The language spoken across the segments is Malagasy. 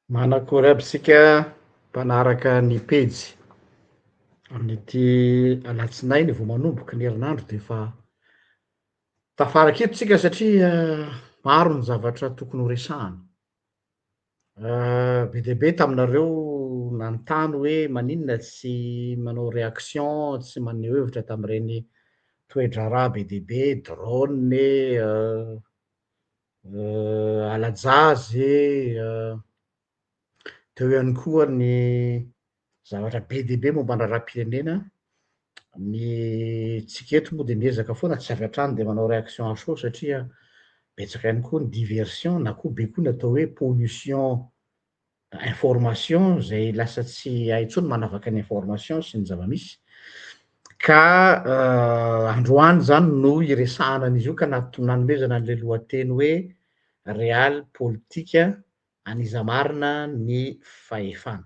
Manakory aby isika mpanaraka ny pejy amin'ity alatsinainy vao manomboka ny herinandro dia efa tafaraka eto isika satria maro ny zavatra tokony ho resahana. Be dia be taminareo nanontany hoe maninona tsy manao réaction, tsy maneho hevitra tamin'ireny toe-draharaha be dia be, drone e, Alajazy e, teo ihany koa ny zavatra be dia be momba ny raharaham-pirenena, ny tsika eto moa dia miezaka foana tsy avy hatrany dia manao réaction à chaud satria betsaka ihany koa ny diversion na koa be koa ny atao hoe pollution information zay lasa tsy hay intsony manavaka ny information sy ny zava-misy ka androany zany no iresahana an'izy io ka nanomezana an'le lohateny hoe real politika an'iza marina ny fahefana.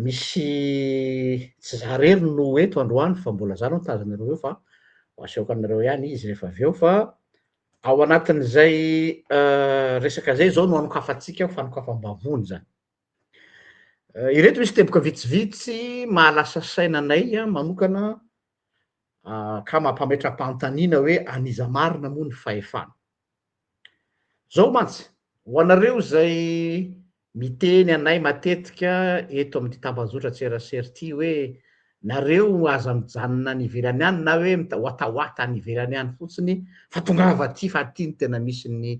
Misy tsy za rery no eto androany fa mbola za no tazanareo eo fa ho asehoko anareo ihany izy rehefa avy eo fa Ao anatin'izay resaka izay izao no anokafantsika fanokafam-bavony izany. Ireto misy teboka vitsivitsy mahalasa saina anay manokana ka mampametra-panontaniana hoe an'iza marina moa ny fahefana. Zao mantsy, ho anareo izay Miteny anay matetika eto amin'ity tambajotran-tserasera ity hoe nareo aza mijanona any ivelany any na hoe mitahoatahoata any ivelany any fotsiny fa tongava aty fa aty no tena misy ny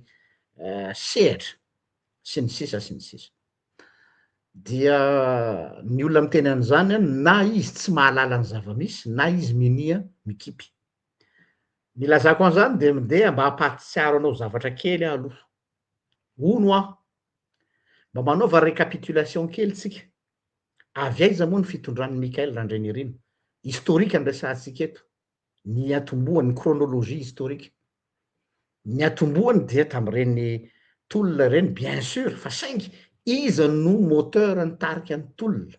sehatra sy ny sisa sy ny sisa. Dia ny olona miteny an'izany na izy tsy mahalala ny zava-misy na izy minia mikipy. Ny ilazako an'izany dia ndeha mba hampahatsiaro anao zavatra kely aho aloha. Hono aho, mba manaova récapitulation kely tsika, avy aiza moa ny fitondran'i Michael Randrianirina? Historique no resahantsika eto, ny niatombohany, ny chronologie historique. Ny niatombohany dia tamin'ireny tolona ireny bien sûr, fa saingy iza no moteur nitarika ny tolona?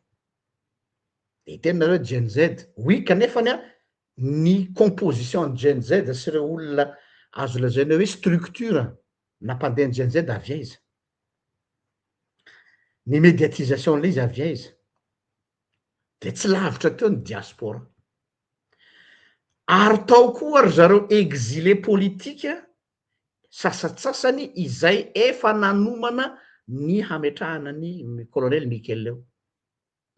Dia hiteny nareo Gen Z, oui kanefany an, ny composition ny Gen Z sy ireo olona azo lazaina hoe structure nampandeha ny Gen Z avy aiza? Ny médiatisation an'ilay izy avy aiza? Dia tsy lavitra teo ny diaspora. Ary tao koa ry zareo exilé politique sasantsasany izay efa nanomana ny hametrahana ny colonel Michael eo.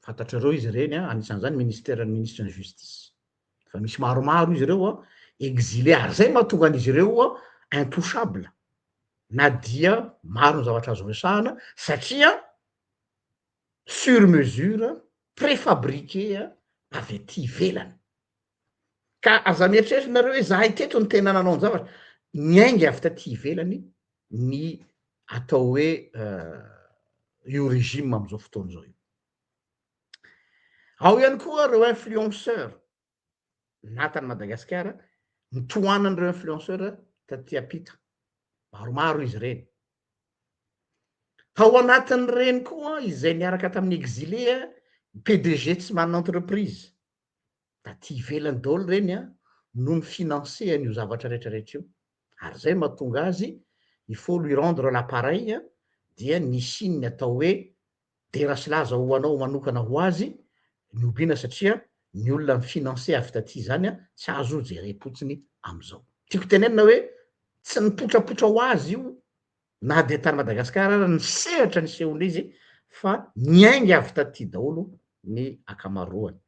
Fantatrareo izy ireny an, anisan'izany ministeran'ny minisitry ny justice. Fa misy maromaro izy ireo an, exilé ary zay mahatonga an'izy ireo an intouchable na dia maro ny zavatra azo resahana satria sur mesure, préfabriqué avy aty ivelany. Ka aza mieritreritra nareo hoe zahay teto no tena nanao ny zavatra, niainga avy taty ivelany ny atao hoe io régime am'izao fotoana izao io. Ao ihany koa ireo influenceur na tany Madagasikara, nitohanan'ireo influenceur taty ampita, maromaro izy ireny. Tao anatin'ireny koa izay niaraka tamin'ny exilé, PDG tsy manana entreprise, Taty ivelany daholo ireny an no ni-financer an'io zavatra rehetra rehetra io. Ary izay no mahatonga azy il faut lui rendre la pareille dia nisian'ny atao hoe dera sy laza ho anao manokana ho azy ny hobiana satria ny olona mi-financer avy taty izany an tsy azo jerem-potsiny amin'izao. Tiako tenenina hoe tsy nipotrapotra ho azy io na dia tany Madagasikara ara ny sehatra nisehoan'izy fa niainga avy taty daholo ny ankamaroany.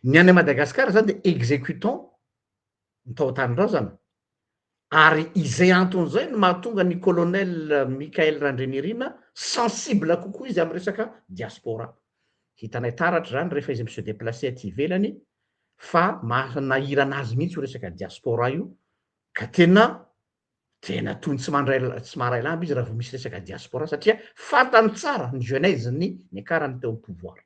Ny any Madagascar zany dia executant ny tao an-tanindrazana ary izay antony izay no mahatonga ny colonel Michael Randrianirina sensible kokoa izy amin'ny resaka diaspora. Hitanay taratra izany rehefa izy mi-se déplacer aty ivelany fa maha-nahirana azy mihitsy io resaka diaspora io ka tena tena toy ny tsy mandray tsy maharay lamba izy raha vao misy resaka diaspora satria fantany tsara ny genèse ny niakarany teo amin'ny pouvoir.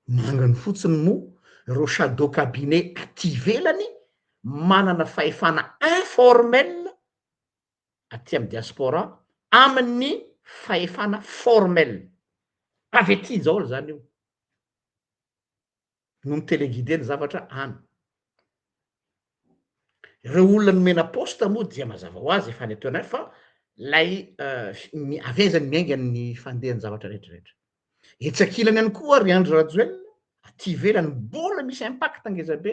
Manginy fotsiny moa ireo shadow cabinet aty ivelany manana fahefana informel aty amin'ny diaspora amin'ny fahefana formel. Avy aty daholo zany io no mi-teleguider ny zavatra any. Ireo olona nomena poste moa dia mazava ho azy efa any an-toerana any fa Lay avy aiza ny miainga ny fandehan'ny zavatra rehetra rehetra. Etsy ankilany ihany koa ry Andry Rajoelina, aty ivelany mbola misy impact ngeza be,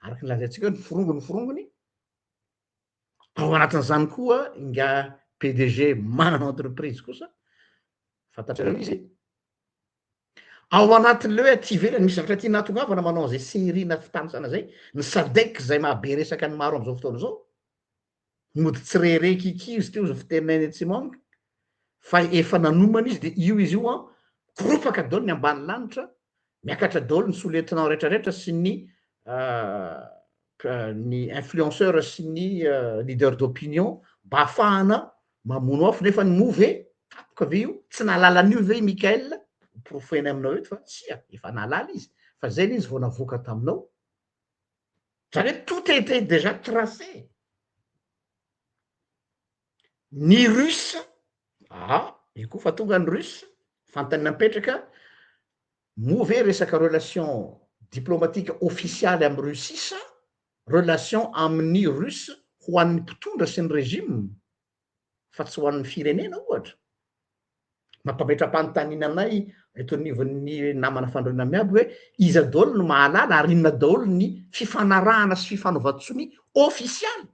araka ny lazaintsika hoe ny forongony forongony, ao anatin'izany koa ingahy PDG manana entreprise kosa, fantatrareo izy, ao anatin'le hoe aty ivelany misy zavatra tiana hahatongavana manao an'izay série na fitanisana zay, ny Sadec izay mahabe resaka ny maro am'izao fotoana izao, mody tsy rehere kiki izy teo izy fiteninay any Antsimanga fa efa nanomana izy de io izy io an koropaka daholo ny ambany lanitra miakatra daholo ny sous lieutenant rehetra rehetra sy ny ny influenceur sy ny leader d'opinion mba hafahana mamono afo nefa ny moa ve tapoka ve io tsy nahalala an'io ve i Mickaël porofoina aminao eto fa tsia efa nahalala izy fa zay le izy vao navoaka taminao. Zany hoe tout était déjà tracé. Ny russe, ah, io koa fa tonga ny russe, fanontaniana mipetraka, moa ve resaka relation diplomatique ofisialy amin'i Russie sa relation amin'ny russe ho an'ny mpitondra sy ny régime? fa tsy ho an'ny firenena ohatra? Mampametra-panontaniana anay eto anivon'ny namana Fandroana Miabo hoe iza daholo no mahalala ary inona daholo ny fifanarahana sy fifanaovan-tsonia ofisialy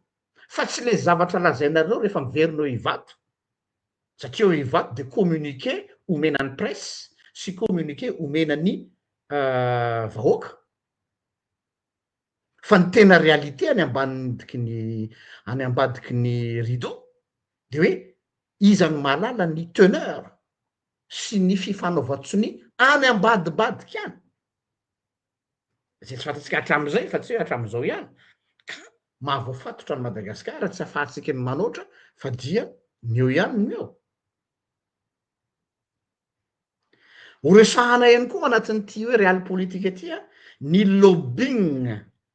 fa tsy le zavatra lazainareo rehefa miverina eo Ivato satria eo Ivato dia communiqué omena ny presse sy communiqué omena ny vahoaka. Fa ny tena réalité any ambanidiky ny any ambadiky ny rideau de hoe iza no mahalala ny teneur sy ny fifanaovan-tsonia any ambadibadika any, zay tsy fantatsika hatramizay fa tsy hoe hatramizao ihany, ka mahavoafatotra an'i Madagasikara tsy afahantsika ny manoatra fa dia ny eo ihany no eo. Ho resahana ihany koa anatin'ity hoe real politique ity ny lobbying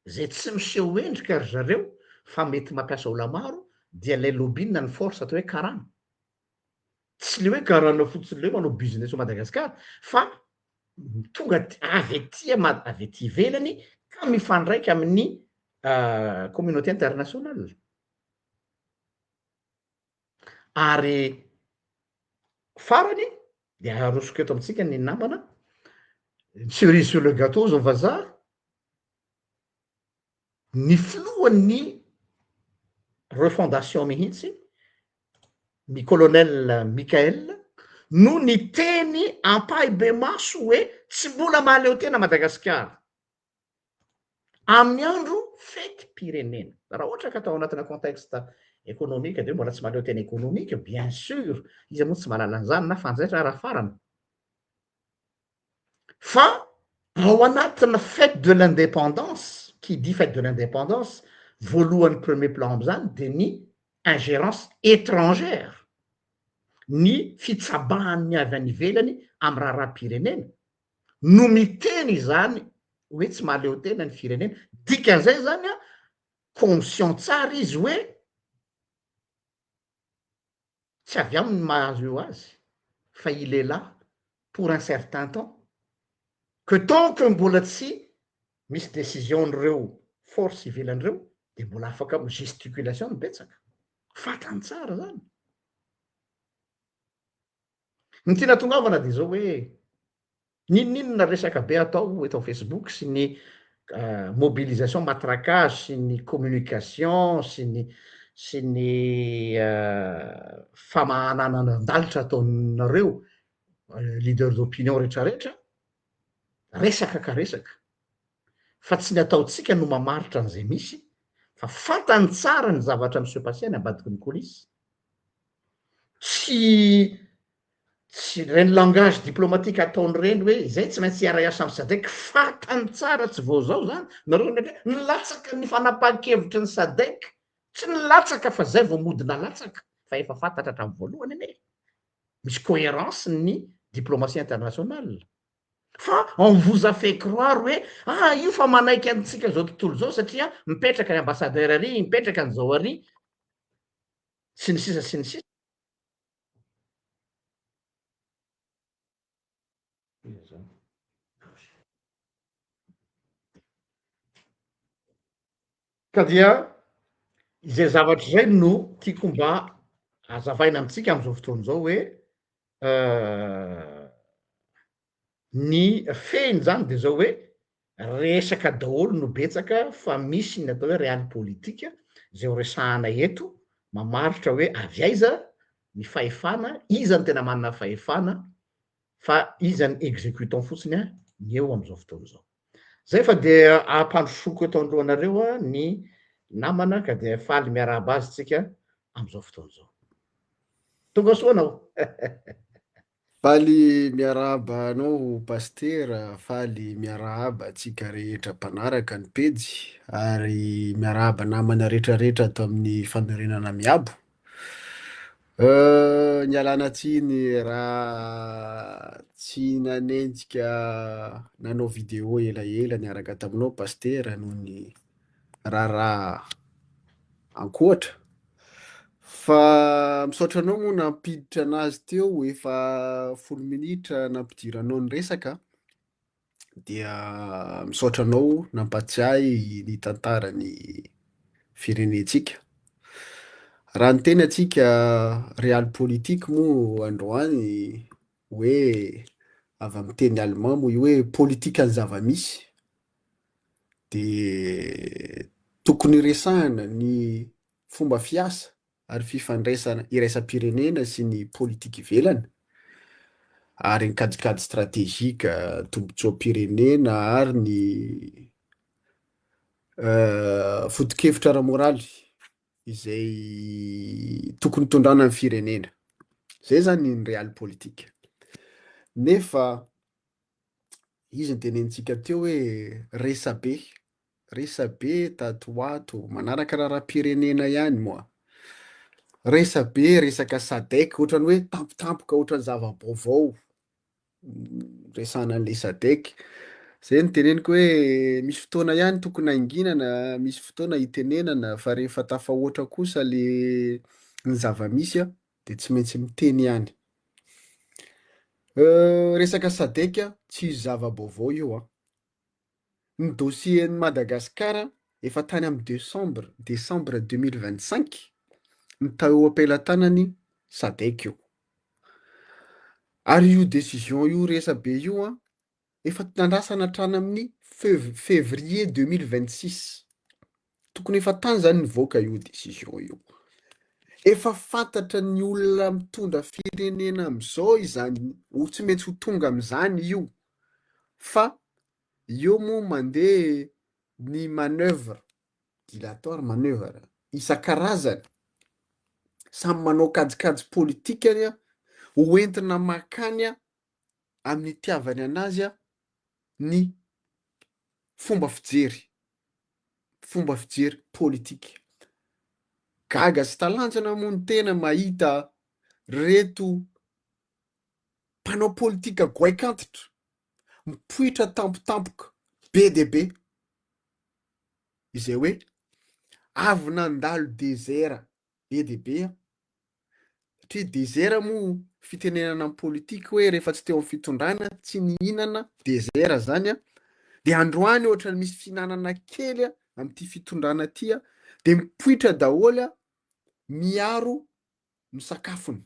izay tsy miseho endrika ry zareo fa mety mampiasa olona maro dia ilay lobbying ny force atao hoe karana. Tsy le hoe karana fotsiny le hoe manao business ao Madagascar fa tonga avy aty avy aty ivelany ka mifandraika amin'ny communauté internationale. Ary farany dia arosoko eto amintsika ny namana, cerise sur le gâteau zao vazaha, ny filohan'ny refondation mihitsy, ny colonel Mickaël no niteny ampahibemaso hoe tsy mbola mahaleo tena Madagasikara. Amin'ny andro fetim-pirenena. Raha ohatra ka tao anatina contexte économique dia mbola tsy mahaleo tena économique, bien sûr, iza moa tsy mahalala an'izany na fanjaitra ara farany. Fa ao anatina fête de l'indépendance, qui dit fête de l'indépendance, voalohany premier plan amin'izany dia ny ingérence étrangère, ny fitsabahan'ny avy any ivelany amin'ny raharaham-pirenena. no miteny izany hoe tsy mahaleo tena ny firenena, dikan'izay zany an, conscient tsara izy hoe tsy avy aminy ny mahazo eo azy fa il est là pour un certain temps, que tant que mbola tsy misy décision-n'ireo force ivelany ireo de mbola afaka mi-gesticulation no betsaka, fantany tsara zany. Ny tiana tongavana dia izao hoe, n'inon'inona resaka be atao eto amin'ny Facebook sy ny mobilisation matraquage sy ny communication sy ny sy ny famahanana an-dalitra ataonareo leader d'opinion retraretra, resaka ka resaka, fa tsy ny ataontsika no mamaritra an'izay misy fa fantany tsara ny zavatra mi-se passer any ambadiky ny coulisse. Tsy tsy ireny langage diplomatique ataony ireny hoe izay tsy maintsy hiara-hiasa amin'ny Sadec, fantany tsara tsy vao izao izany, nareo indraindray nilatsaka ny fanapahan-kevitry ny Sadec, tsy nilatsaka fa zay vao mody nalatsaka fa efa fantatra hatramin'ny voalohany anie e, misy cohérence ny diplomatie internationale. Fa on vous a fait croire hoe ah io fa manaiky antsika zao tontolo zao satria mipetraka ny ambassadeur ary, mipetraka ny zao ary, sy ny sisa sy ny sisa. Ka dia izay zavatra izay no tiako mba. Hazavaina amintsika amin'izao fotoana izao hoe ny fehiny zany de zao hoe resaka daholo no betsaka fa misy ny atao hoe realpolitik zay ho resahana eto mamaritra hoe avy aiza ny fahefana, iza no tena manana fahefana fa iza ny executant fotsiny ny eo amin'izao fotoana izao. Zay fa dia ampandrosoako eto anoloanareo ny namana ka dia faly miarahaba azy tsika amin'izao fotoana izao. Tonga soa anao. Faly miarahaba anao Pasitera, faly miarahaba antsika rehetra mpanaraka ny pejy ary miarahaba namana rehetrarehetra ato amin'ny fanorenana miabo. Nialana tsiny raha tsy nanenjika nanao vidéo elaela niaraka taminao Pasitera noho ny raharaha ankoatra. Fa misaotra anao moa nampiditra anazy teo efa 10 minitra nampidiranao ny resaka dia misaotra anao nampatsiahy ny tantaran'ny firenentsika. Raha niteny antsika realpolitik moa androany hoe avy amin'ny teny allemand moa io hoe politikan'ny zava-misy dia tokony resahana ny fomba fiasa ary fifandraisana iraisam-pirenena sy ny politika ivelany ary ny kajikajy stratejika, tombontsoam-pirenena ary ny foto-kevitra ara-moraly izay tokony hitondrana ny firenena. Izay izany ny realpolitik. Nefa izy no tenenintsika teo hoe resabe, resabe tato ho ato, manaraka raharaham-pirenena ihany moa. Resabe resaka Sadec, ohatran'ny hoe tampotampoka, ohatran'ny zava-baovao resahana an'ilay Sadec. Zay no teneniko hoe misy fotoana ihany tokony hanginana, misy fotoana hitenenana fa rehefa tafahoatra kosa le ny zava-misy an, de tsy maintsy miteny ihany. Resaka Sadec tsy zava-baovao io an. Ny dossier an'i Madagasikara efa tany amin'ny decembre, décembre 2025 no teo am-pelatanan'ny Sadec io. Ary io décision io resabe io an, efa nandrasana hatrany amin'ny fev- février 2026. Tokony efa tany zany nivoaka io décision io. Efa fantatra ny olona mitondra firenena amin'izao izany, ho tsy maintsy ho tonga amin'izany io. Fa eo moa mandeha ny manoeuvre, dilatoire, manoeuvre isan-karazany, samy manao kajikajy politikany ho entina makany amin'ny itiavany anazy ny fomba fijery, fomba fijery politika. Gaga sy talanjona moa ny tena mahita reto mpanao politika goaik'antitra mipoitra tampotampoka be dia be, izay hoe avy nandalo désert be dia be aho, satria désert moa fitenenana amin'ny politique hoe rehefa tsy teo amin'ny fitondrana tsy nihinana désert zany an, dia androany ohatran'ny misy fihinanana kely amin'ity fitondrana ity an, dia mipoitra daholo miaro ny sakafony.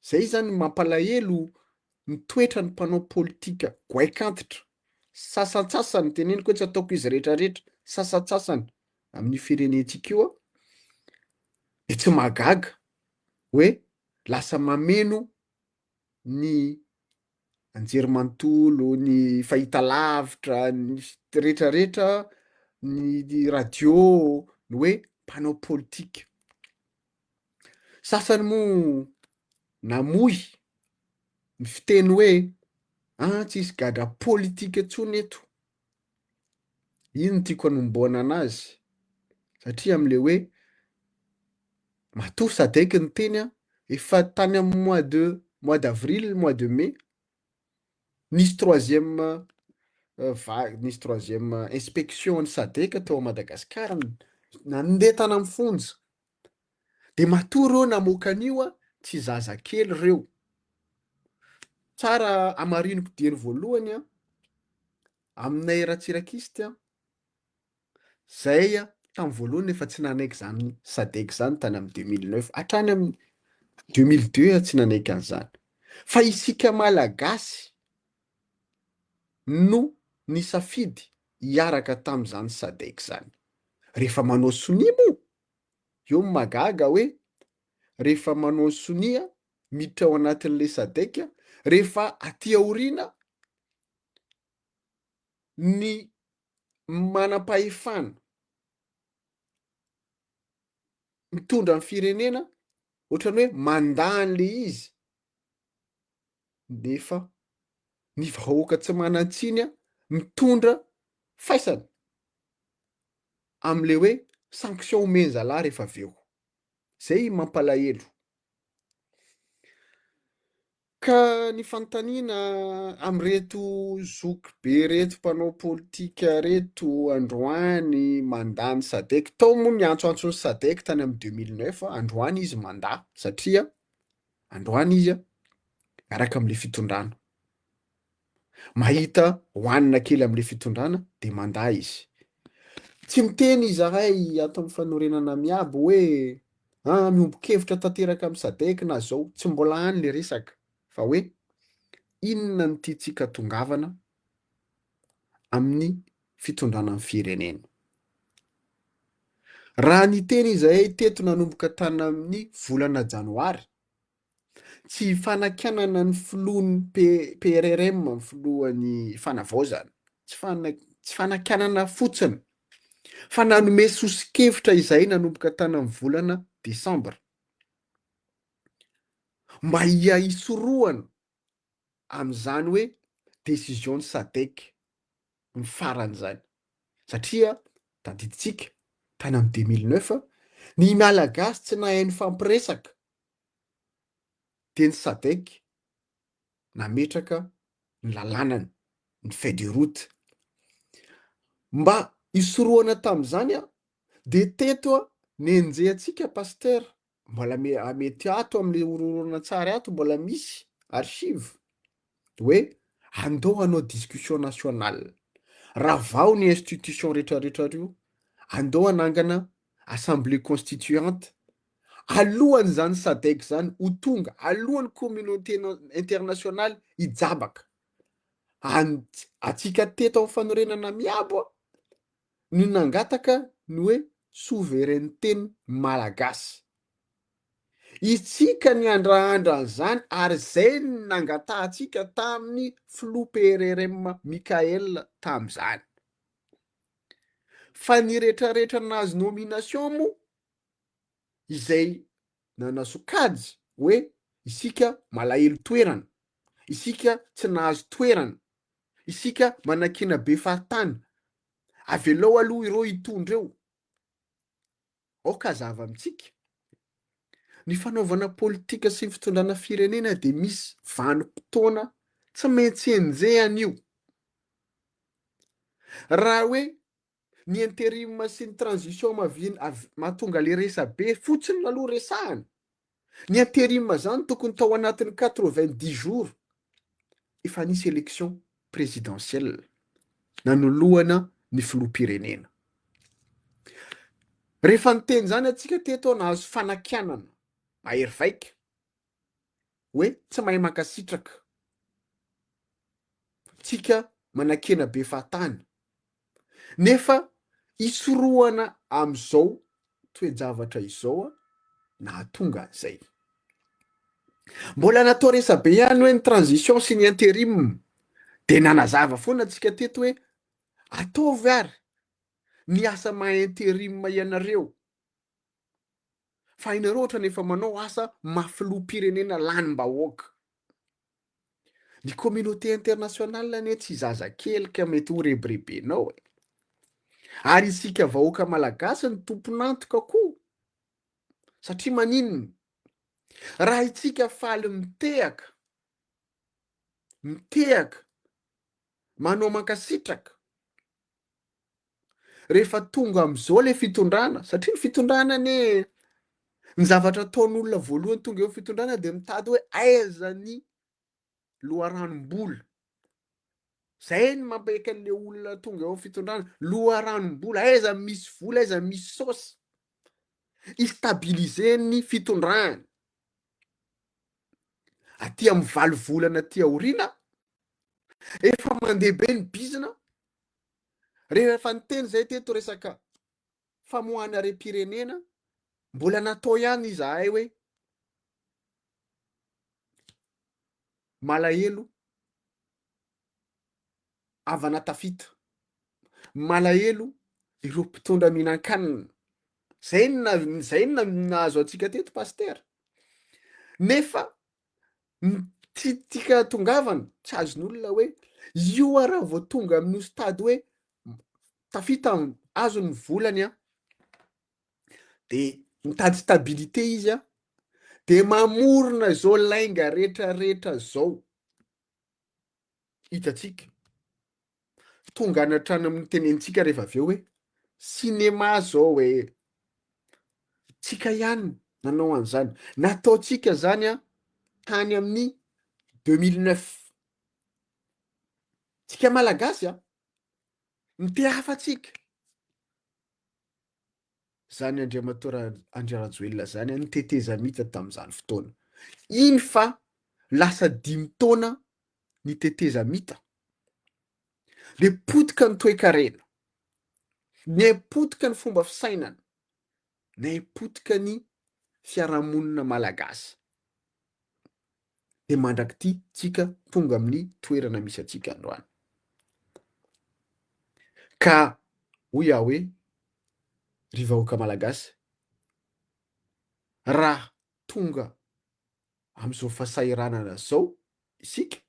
Zay zany mampalahelo ny toetran'ny mpanao politika goaik'antitra sasantsasany, teneniko hoe tsy ataoko izy rehetrarehetra, sasantsasany amin'io firenentsika io an, de tsy mahagaga hoe lasa mameno ny anjerimanontolo, ny fahitalavitra, ny rehetrarehetra, ny radio, ny hoe mpanao politika. Sasany moa namoy ny fiteny hoe ah tsisy gadra politika intsony eto. Iny no tiako hanombohana anazy satria amle hoe matoa Sadec niteny an, efa tany amin'ny mois de mois d'avril, mois de mai nisy troisième vague, nisy troisième inspection ny Sadec tao Madagasikara, nandeha tany amin'ny fonja. De matoa reo namoaka an'io an, tsy zazakely reo. Tsara hamariniko dieny voalohany an, aminay ratsirakistes an, zay tamin'ny voalohany efa tsy nanaiky zany Sadec zany tany amin'ny 2009 hatrany amin'ny. 2002 aho tsy nanaiky an'izany. Fa isika Malagasy no nisafidy hiaraka tamin'izany Sadec izany. Rehefa manao sonia moa, eo ny mahagaga hoe rehefa manao sonia miditra ao anatin'ilay Sadec, rehefa aty aoriana ny manam-pahefana mitondra ny firenena ohatran'ny hoe mandà an'ilay izy nefa ny vahoaka tsy manan-tsiny mitondra faisana amin'ilay hoe sanction omen-jalahy rehefa avy eo. Zay mampalahelo. Ka ny fanontaniana amin'ireto zoky be reto mpanao politika reto androany mandà ny Sadec, tao moa ny antsoantso ny Sadec tany amin'ny 2009, androany izy mandà satria androany izy miaraka amin'ilay fitondrana. Mahita hohanina kely amin'ilay fitondrana dia mandà izy. Tsy miteny izahay ato amin'ny fanorenana miabo hoe Ah, miombon-kevitra tanteraka amin'ny Sadec na zao, tsy mbola any le resaka fa hoe inona no tiantsika tongavana amin'ny fitondrana ny firenena. Raha niteny izahay teto nanomboka tany amin'ny volana janoary, tsy fanakianana ny filohan'ny PRRM, ny filohan'ny fanavaozana, tsy tsy fanakianana fotsiny fa nanome soso-kevitra izahay nanomboka tany amin'ny volana desambra mba hisorohana amin'izany hoe décision ny Sadec ny faran'izany satria tadidintsika tany amin'ny 2009 ny Malagasy tsy nahay nifampiresaka dia ny Sadec nametraka ny lalànany, ny feuille de route. Mba hisorohana tamin'izany dia teto nenjehantsika Pasteur, mbola mety ato amin'ilay horohoronantsary ato mbola misy archive hoe andao hanao discussion nationale, ravao ny institution retraretra reo, andao hanangana assemblée constituante alohan'izany Sadec zany ho tonga, alohan'ny communauté internationale hijabaka, an- antsika teto amin'ny fanorenana miabo no nangataka ny hoe souveraineté ny Malagasy. Isika niandrahandra an'izany ary zay no nangatahantsika tamin'ny filoha PRRM Mickaël tamin'izany. Fa ny retraretra nahazo nomination moa izay nanasokajy hoe isika malahelo toerana, isika tsy nahazo toerana, isika manakiana be fahatany, avelao aloha ireo hitondra eo. Aoka hazava amintsika, ny fanaovana politika sy ny fitondrana firenena dia misy vanim-potoana tsy maintsy enjehana io. Raha hoe ny interim sy ny transition mavin av mahatonga le resabe fotsiny aloha resahana. Ny interim zany tokony tao anatin'ny 90 jours efa nisy élection présidentielle nanoloana ny filoham-pirenena. Rehefa niteny zany antsika teto nahazo fanakianana mahery vaika hoe tsy mahay mankasitraka tsika manakena be fahatany Nefa hisorohana amin'izao toe-javatra izao nahatonga an'izay. Mbola natao resabe ihany hoe ny transition sy ny interim dia nanazava foana antsika teto hoe ataovy ary ny asa maha interim ianareo fa ianareo ohatrany efa manao asa maha filoham-pirenena lanim-bahoaka. Ny communauté internationale anie tsy zazakely ka mety ho rebirebenao e. Ary isika vahoaka malagasy no tompon'antoka koa. Satria maninona? Raha isika faly mitehaka, mitehaka, manao mankasitraka, rehefa tonga amin'izao le fitondrana, satria ny fitondrana anie ny zavatra ataon'olona voalohany tonga eo amin'ny fitondrana dia mitady hoe aiza ny loharanom-bola. Zay ny mampaheky an'le olona tonga eo amin'ny fitondrana, loharanom-bola, aiza misy vola, aiza misy saosy. Hi-stabiliser ny fitondrany. Aty amin'ny valo volana aty aoriana, efa mandeha be ny bizina, rehefa niteny zay teto resaka famoahana harem-pirenena, mbola natao ihany izahay hoe malahelo havana tafita, malahelo ireo mpitondra mihinan-kanina, zay no na- zay no nahazo antsika teto pasitera, nefa ny tiantsika tongavana tsy azon'olona hoe io ary raha vao tonga amin'io stade hoe tafita azony ny volany an, de mitady stabilité izy an, de mamorona izao lainga retraretra zao. hitantsika, tonga any hatrany amin'ny tenenintsika rehefa avy eo hoe cinéma zao e, tsika ihany nanao an'izany, nataontsika zany an tany amin'ny 2009, tsika malagasy an, mitehafa tsika. Zany Andriamatoa Andry Rajoelina zany ny tetezamita tamin'izany fotoana iny fa lasa dimy taona ny tetezamita de potika ny toekarena, niha-potika ny fomba fisainana, niha-potika ny fiarahamonina malagasy de mandrak'ity tsika tonga amin'ny toerana misy antsika androany. Ka hoy aho hoe ry vahoaka malagasy, raha tonga amin'izao fahasahiranana izao isika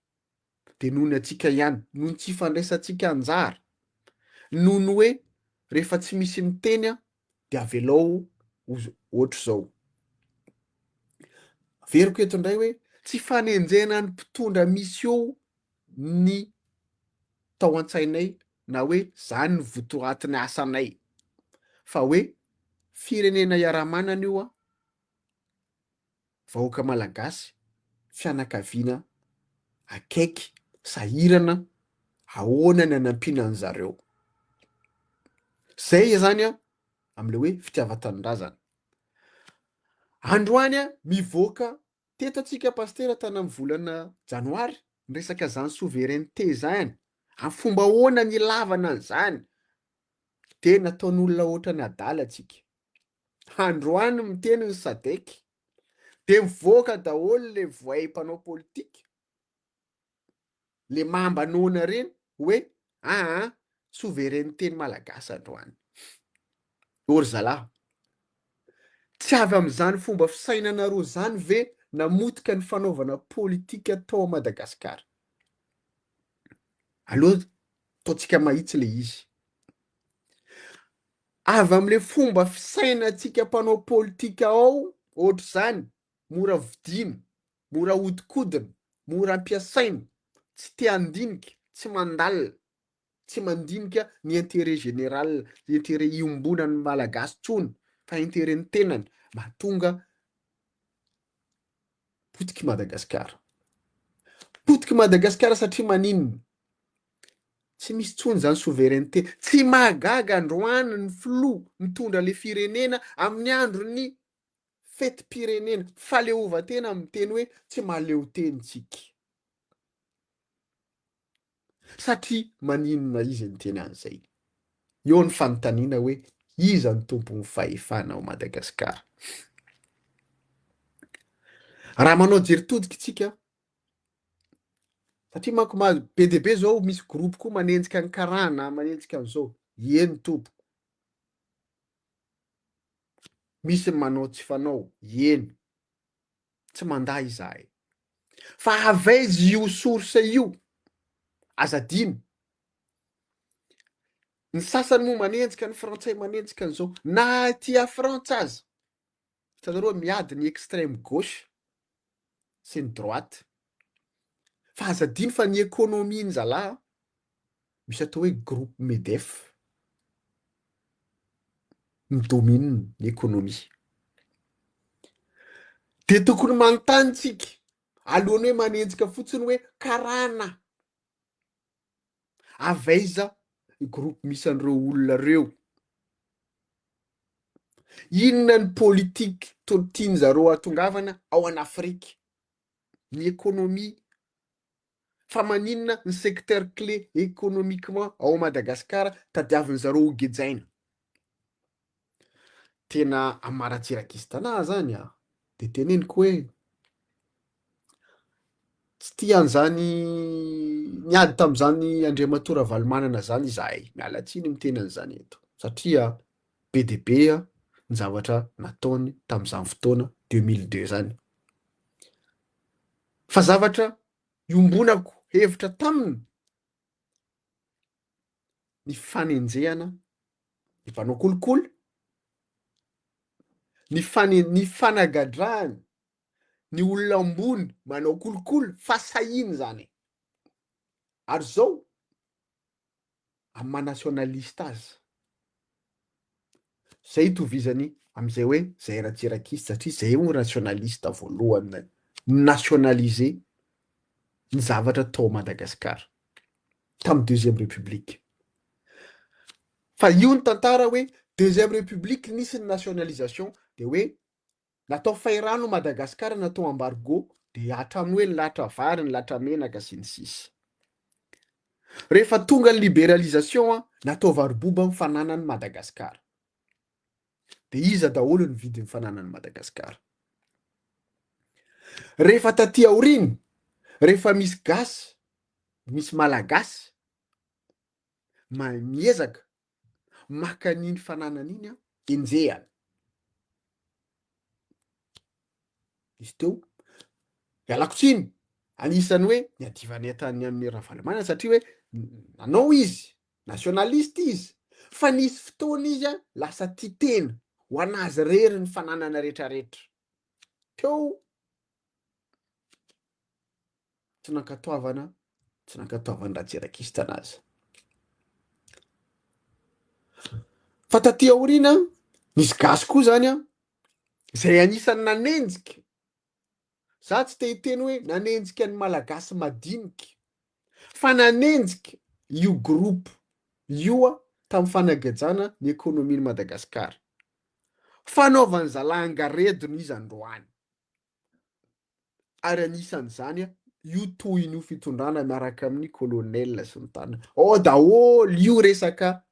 dia noho ny antsika ihany, noho ny tsy fandraisantsika anjara, noho ny hoe rehefa tsy misy miteny dia avelao ho ohatr'izao. Averiko eto indray hoe tsy fanenjehana ny mpitondra misy eo ny tao an-tsainay na hoe zany ny votoatin'ny asanay fa hoe firenena iaraha-manana io an, vahoaka malagasy, fianakaviana akaiky, sahirana, ahoana ny hanampiana an'zareo. Zay zany an am'le hoe fitiavan-tanindrazana. Androany an mivoaka Teto antsika Pasitera tany amin'ny volana janoary niresaka zany souveraineté zany, amin'ny fomba ahoana ny ilavana an'izany, de nataon'olona ohatran'ny adala antsika. Androany miteny ny sadec, de mivoaka daholo le voay mpanao politika, le mamba noana reny hoe aa souveraineté ny malagasy androany. Ô ry zalahy, tsy avy amin'izany fomba fisainanareo zany ve namotika ny fanaovana politika tao Madagasikara? Aleo ataontsika mahitsy le izy. Avy amle fomba fisainantsika mpanao politika ao ohatr'izany, mora vidiana, mora ahodikodina, mora ampiasaina, tsy te handinika, tsy mandalina, tsy mandinika ny intérêt général, intérêt iombonan'ny Malagasy tsony fa intérêt ny tenany, mahatonga potiky Madagasikara. Potiky Madagasikara satria maninona? Tsy misy tsony zany souveraineté. Tsy mahagaga androany ny filoha mitondra le firenena amin'ny andron'ny fetim-pirenena, fahaleovantena miteny hoe tsy mahaleo teny tsika. Satria maninona izy niteny an'izay? Eo ny fanontaniana hoe iza no tompon'ny fahefana ao Madagasikara? Raha manao jery todika isika, satria manko be dia be zao misy groupe koa manenjika ny karana, manenjika an'izao, eny tompoko. Misy ny manao tsy fanao, eny, tsy mandà izahay. Fa avy aiza io source io? Aza adino. Ny sasany moa manenjika ny frantsay manenjika an'izao. Na aty a Frantsa aza, hitanareo miady ny extreme gauche sy ny droite. Fa aza adino fa ny économie ny zalahy misy atao hoe groupe MEDEF mi-domine ny économie. Dia tokony manontany tsika alohan'ny hoe manenjika fotsiny hoe karana avy aiza ny groupe misy an'ireo olona ireo. Inona ny politique tian'zareo hahatongavana ao an'Afrika? ny économie? Fa maninona ny secteur clé économiquement ao Madagascar tadiavin zareo ho gejaina? Tena amaratsirakista anah zany a! De teneniko hoe tsy tia an'izany niady tamin'izany Andriamatoa Ravalomanana zany izahay, miala tsiny miteny an'izany eto satria be dia be ny zavatra nataony tamin'izany fotoana 2002 zany. Fa zavatra iombonako hevitra taminy ny fanenjehana ny mpanao kolikoly, ny fane- ny fanagadrana ny olona ambony manao kolikoly fa sahiny zany e! Ary zao amin'ny maha nationaliste azy, zay itovizany am'zay hoe zay ratsirakista satria zay moa nationaliste voalohany ni-nationaliser ny zavatra tao Madagascar tamin'ny deuxième république. Fa io ny tantara hoe deuxième république nisy ny nationalisation de hoe natao fairano Madagascar natao embargo de hatramin'ny hoe nilatra vary nilatra menaka sy ny sisa. Rehefa tonga ny libéralisation an, natao varoboba ny fananan'i Madagascar. De iza daholo ny vidin'ny fananan'i Madagascar? Rehefa taty aoriana, rehefa misy gasy, misy malagasy miezaka maka an'iny fananana iny an, enjehana. Izy teo, ialako tsiny, anisan'ny hoe niadivanay tany amin'ny Ravalomanana satria hoe nanao izy, nationaliste izy, fa nisy fotoana izy an, lasa tia tena, ho an'azy irery ny fananana retraretra. Teo tsy nankatoavana, tsy nankatoavan'i Ratsirakista anazy. Fa taty aoriana, nisy gasy koa zany an, izay anisan'ny nanenjika, za tsy te hiteny hoe nanenjika ny malagasy madinika, fa nanenjika io groupe io tamin'ny fanagejana ny économie-n'i Madagasikara. Fanaovan'ny zalahy angaredona izy androany. Ary anisan'izany io tohin'io fitondrana miaraka amin'ny colonel sy ny tariny. Ao daholo io resaka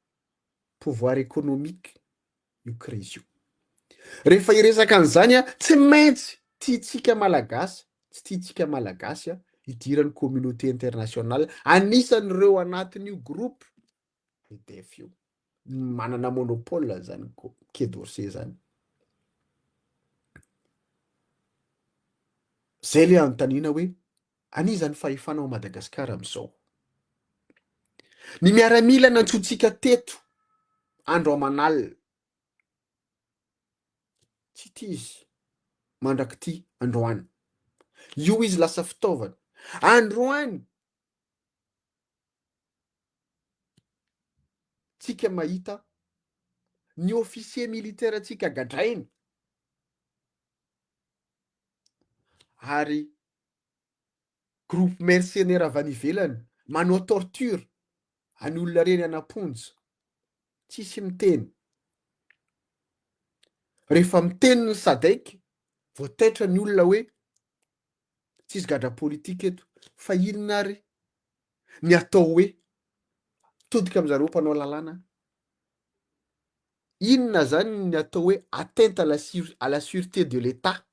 pouvoir économique io crise io. Rehefa hiresaka an'izany tsy maintsy tiantsika malagasy, tsy tiantsika malagasy hidiran'ny communauté internationale anisan'ireo anatin'io groupe EDF io. Manana monopole zany Quai d'Orsay zany. Zay le anontaniana hoe an'iza ny fahefana ao Madagasikara amin'izao? Ny miaramila nantsointsika teto andro aman'alina tsy tia izy mandrak'ity androany. Io izy lasa fitaovana. Androany tsika mahita ny officier militaire tsika gadraina ary groupe mercenaire avy any ivelany manao torture any olona reny any am-ponja tsisy miteny rehefa miteny ny sadec vao taitra ny olona hoe tsisy gadra politika eto fa inona ary ny atao hoe todika amin'zareo mpanao lalàna inona zany ny atao hoe atteinte à la sur- à la sûreté de l'État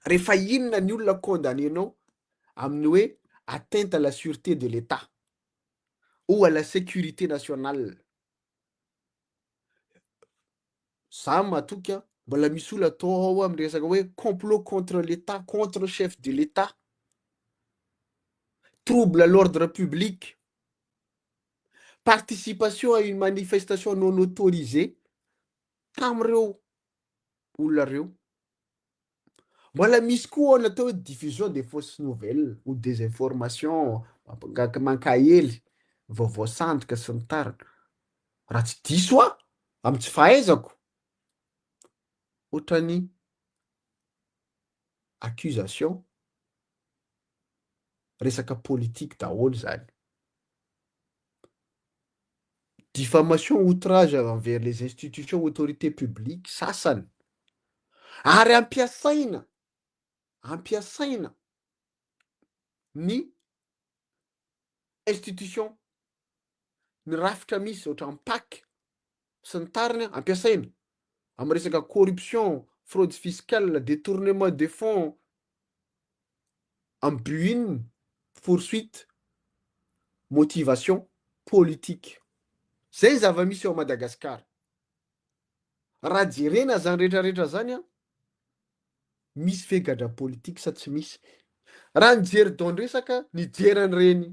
rehefa inona ny olona condamné-nao amin'ny hoe atteinte à la sûreté de l'État ou à la sécurité nationale Za matoky a, mbola misy olona atao ao amin'ny resaka hoe complot contre l'Etat, contre chef de l'Etat, trouble à l'ordre public, participation à une manifestation non autorisée tamin'ireo olona ireo. Mbola misy koa ao ny atao hoe diffusion des fausses nouvelles ou désinformation, mampangak- mankaely, vaovao sandoka sy ny tariny. Raha tsy diso aho, amin'ny tsy fahaizako, ohatran'ny accusation resaka politique daholo zany. Diffamation, outrage envers les institutions, autorités publiques sasany. Ary ampiasaina. Ampiasaina ny institution, ny rafitra misy ohatran'ny pac sy ny tariny ampiasaina amin'ny resaka corruption, fraude fiscale, détournement de fonds, amin'ny but inona? Poursuite, motivation politique. Zay ny zava-misy ao Madagasikara. Raha jerena zany rehetrarehetra zany an, misy ve gadra politique sa tsy misy? Raha nijery don-dresaka, nijery an'ireny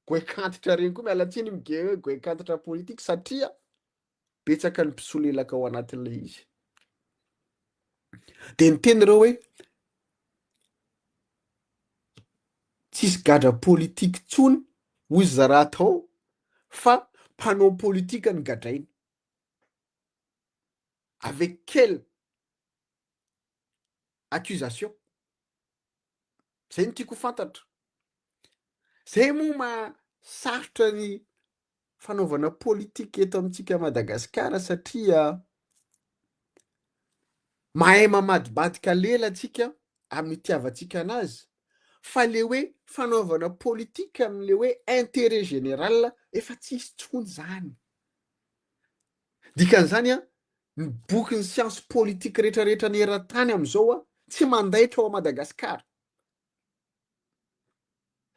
goaikantitra ireny koa, miala tsiny mige hoe goaikantitra politique satria betsaka ny mpisolelaka ao anatin'ilay izy. Dia niteny ireo hoe tsisy gadra politique tsony hoy zaraha tao fa mpanao politika no gadraina. Avec quelle accusation? Zay no tiako ho fantatra. Zay moa maha sarotra ny fanaovana politika eto amintsika Madagasikara satria mahay mamadibadika lela tsika amin'ny itiavantsika anazy fa le hoe fanaovana politika amin'le hoe intérêt général efa tsisy tsony zany. Dikan'izany an, ny bokin'ny science politique rehetrarehetra ny eran-tany amin'izao an, tsy mandaitra ao Madagasikara.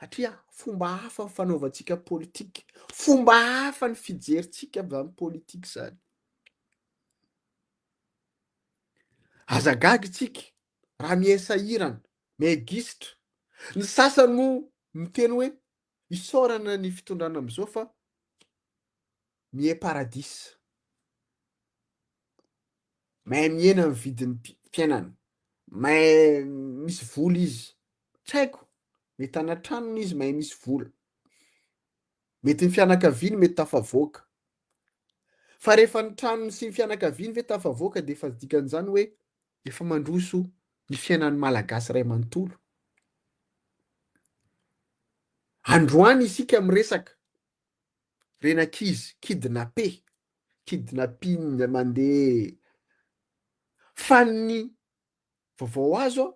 Satria fomba hafa ny fanaovantsika politika, fomba hafa ny fijerintsika amin'izany politika izany. Aza gaga isika raha miha sahirana, miha gisitra. Ny sasany moa miteny hoe isaorana ny fitondrana amin'izao fa miha paradisa. Mahay mihena ny vidin'ny fiainana, mahay misy vola izy, tsy haiko, mety any an-tranony izy mahay misy vola, mety ny fianakaviany mety tafavoaka, fa rehefa ny tranony sy ny fianakaviany ve tafavoaka de efa dikan'izany hoe efa mandroso ny fiainan'ny Malagasy iray manontolo. Androany isika miresaka reny ankizy kidnappé, kidnapping mandeha fa ny vaovao azo an,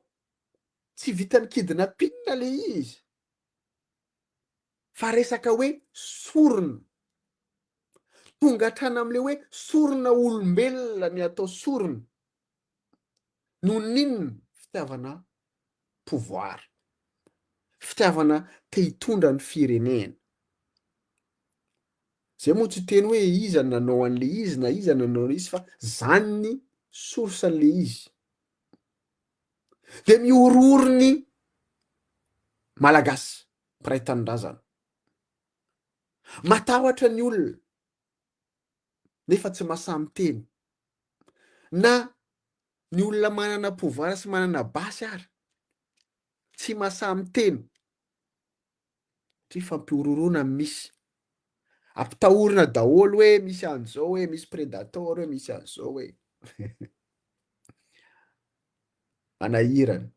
tsy vitan'ny kidnapping le izy fa resaka hoe sorona, tonga hatrany amle hoe sorona olombelona ny atao sorona noho ny inona? Fitiavana pouvoir, fitiavana te hitondra ny firenena. Zay moa tsy hiteny hoe iza no nanao an'le izy na iza nanao an'le izy fa zany ny source an'le izy. De mihorohoro ny Malagasy mpiray tanindrazana. Matahotra ny olona nefa tsy mahasahy miteny. Na ny olona manana pouvoir sy manana basy ary tsy mahasahy miteny satria fampihorohoroana no misy. Ampitahorina daholo hoe misy an'izao hoe misy predator hoe misy an'izao hoe. Manahirana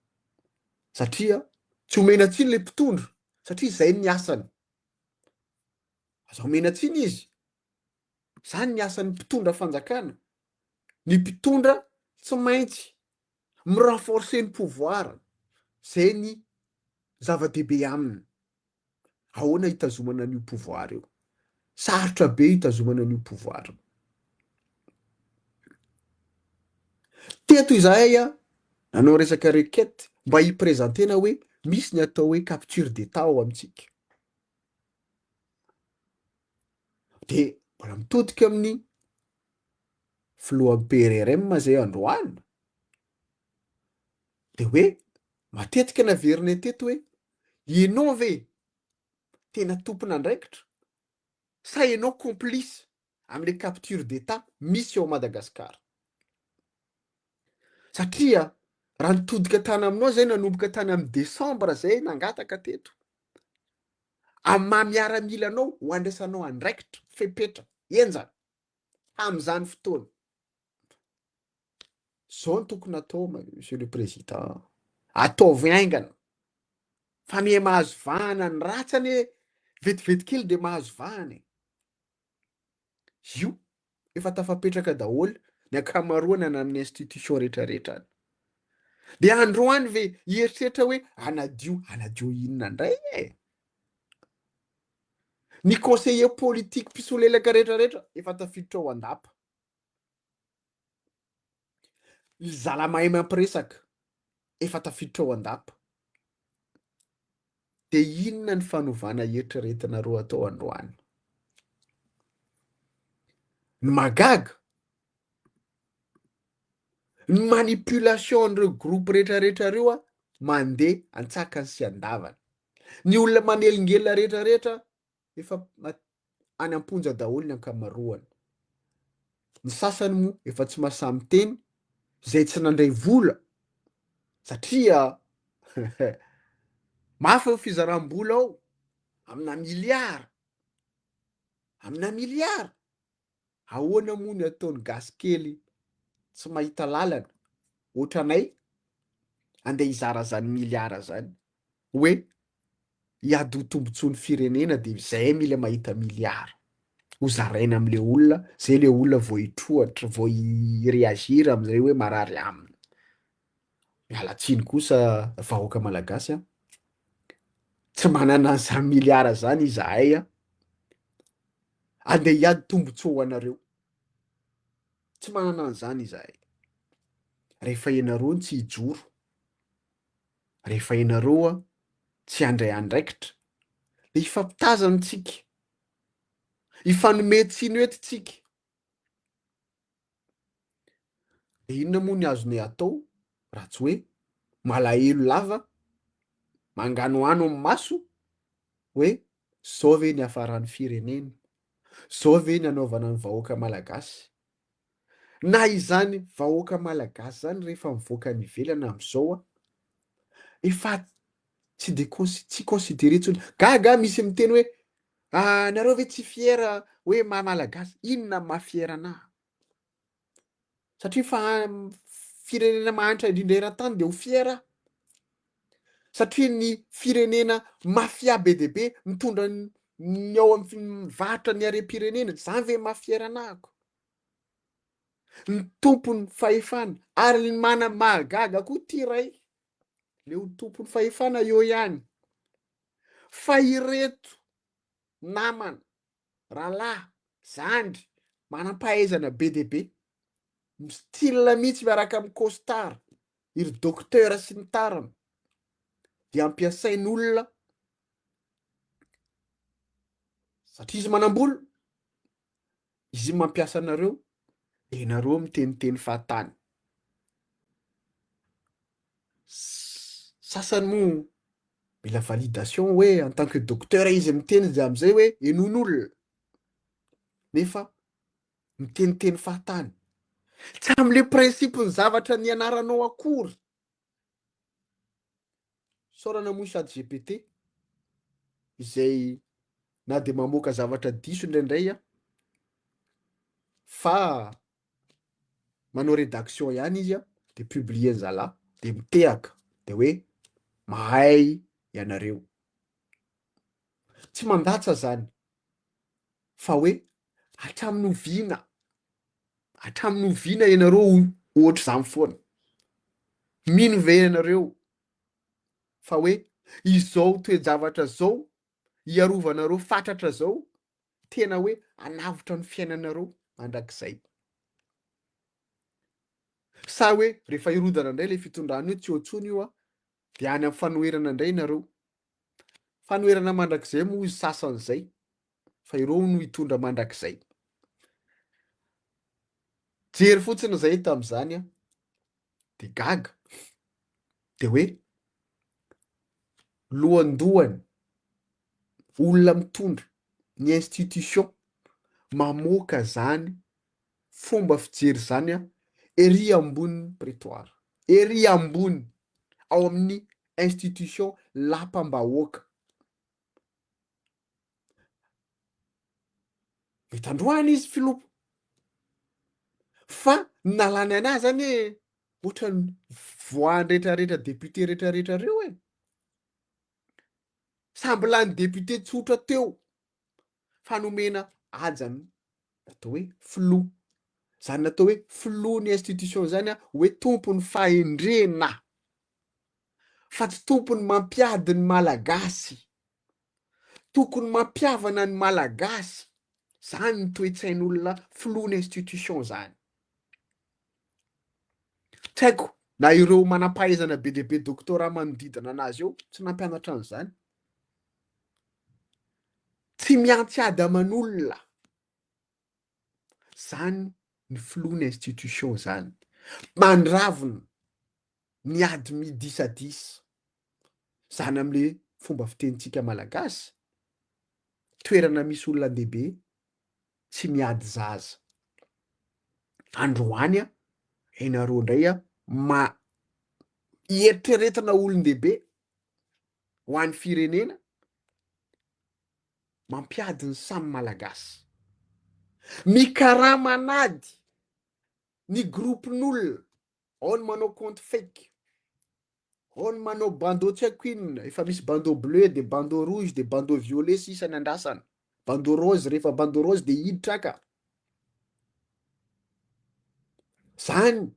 satria tsy omena tsiny le mpitondra satria izay ny asany. Aza omena tsiny izy. Zany ny asan'ny mpitondra fanjakana. Ny mpitondra tsy maintsy mi-renforcer ny pouvoir. Zay ny zava-dehibe aminy. Ahoana hitazomana an'io pouvoir io? Sarotra be hitazomana an'io pouvoir io. Teto izahay a, nanao resaka requête mba hi-presenter-na hoe misy ny atao hoe capture d'Etat ao amintsika. De mbola mitodika amin'ny filohan'ny PRRM zay androany, de hoe matetika naverinay teto hoe ianao ve tena tompon'andraikitra sa ianao complice amle capture d'Etat misy ao Madagascar? Satria raha nitodika tany aminao zay nanomboka tany amin'ny décembre zay nangataka teto, amin'ny maha miaramila anao ho andraisanao andraikitra, fepetra henjana amin'izany fotoana. Zao no tokony atao monsieur le président, ataovy haingana fa miha mahazo vahana ny ratsy anie vetivety kely de mahazo vahana e. Io efa tafapetraka daholo ny ankamaroany any amin'ny institution rehetrarehetra any. De androany ve hieritreritra hoe hanadio, hanadio inona indray e? Ny conseiller politique mpisolelaka rehetra rehetra efa tafiditra ao an-dapa. Ny zala mahay mampiresaka efa tafiditra ao an-dapa. De inona ny fanovana eritreretinareo atao androany? Ny mahagaga, ny manipulation an'ireo groupe rehetrarehetra ireo a, mandeha antsakany sy andavany. Ny olona manelingelina rehetrarehetra efa any am-ponja daholo ny ankamaroany. Ny sasany moa efa tsy mahasahy miteny izay tsy nandray vola satria mafy ny fizaram-bola ao amina miliara, amina miliara. Ahoana moa ny ataon'ny gasy kely tsy mahita lalana ohatranay andeha hizara zany miliara zany hoe hiady ho tombotsoan'ny firenena de zay mila mahita miliara ho zaraina amle olona zay le olona vao hitroatra vao hi reagir amzay hoe marary aminy. Miala tsiny kosa vahoaka malagasy a, tsy manana an'izany miliara zany izahay a. Andeha hiady tombotsoa ho anareo. Tsy manana an'izany izahay. Rehefa ianareo no tsy hijoro, rehefa ianareo tsy handray andraikitra, dia hifampitazana tsika, hifanome tsiny eto tsika. Dia inona moa ny azonay atao raha tsy hoe malahelo lava, manganohano amin'ny maso hoe zao ve ny hiafaran'ny firenena, zao ve ny hanaovana ny vahoaka malagasy. Na izany vahoaka malagasy izany rehefa mivoaka any ivelany amin'izao efa tsy de consi- tsy considéré intsony. Gaga aho misy miteny hoe nareo ve tsy fier hoe maha malagasy, inona maha fier anah? Satria fa firenena mahantra indrindra eran-tany dia ho fier aho. Satria ny firenena mafia be dia be mitondra ny ao amin'ny mivarotra ny harem-pirenena, zany ve maha fier anahako? Ny tompon'ny fahefana ary ny mana mahagaga koa ty ray, le ho tompon'ny fahefana eo ihany. Fa ireto namana rahalahy, zandry, manam-pahaizana be dia be, mi-style mihitsy miaraka amin'ny costard, iry docteur sy ny tariny, dia ampiasain'olona satria izy manam-bola, izy mampiasa anareo, dia ianareo miteniteny fahatany. Sasany moa mila validation hoe en tant que docteur izy miteny de amizay hoe henoin'olona nefa miteniteny fahatany. Tsy amle principe ny zavatra nianaranao akory. Isaorana moa i chat GPT izay na de mamoaka zavatra diso indraindray a fa manao rédaction ihany izy a, de publier-ny zalahy, de mitehaka, de hoe mahay ianareo. Tsy mandatsa zany fa hoe hatramin'ny oviana, hatramin'ny oviana ianareo ho ohatr'izany foana? Mino ve ianareo fa hoe izao toe-javatra zao hiarovanareo fatratra zao tena hoe hanavotra ny fiainanareo mandrakizay. Sa hoe rehefa hirodana indray ilay fitondrana io tsy eo intsony io dia any amin'ny fanoherana indray nareo. Fanoherana mandrakizay moa izy sasany izay fa ireo no hitondra mandrakizay. Jery fotsiny izay tamin'izany an, dia gaga, dia hoe lohandohany olona mitondra ny institution mamoaka zany fomba fijery zany an ery ambony prétoire, ery ambony ao amin'ny institution lapam-bahoaka. Mety androany izy filoha fa ny nalany anazy anie ohatran'ny voany retraretra député retraretra reo e. Samby lany député tsotra teo fa nomena hajany atao hoe filoha. Zany natao hoe filoha ny institution zany a hoe tompon'ny fahendrena. Fa tsy tompony mampiady ny Malagasy. Tokony mampihavana ny Malagasy. Zany ny toe-tsain'olona filoha ny institution zany. Tsy haiko na ireo manam-pahaizana be dia be doctorat manodidina anazy eo tsy nampianatra an'izany. Tsy miantsy ady aman'olona. Zany ny filoha ny institution zany. Mandravona ny ady midisadisa. Zany amle fomba fitenintsika malagasy, toerana misy olona lehibe tsy miady zaza. Androany a, ianareo ndray a, ma ieritreretina olon-dehibe ho an'ny firenena, mampiady ny samy malagasy. Mikarama an'ady ny groupe-n'olona, ao ny manao compte fake, ao ny manao bandeau tsy haiko inona, efa misy bandeau bleu de bandeau rouge de bandeau violet sisa ny andrasana, bandeau rose, rehefa bandeau rose de hiditra ka. Zany.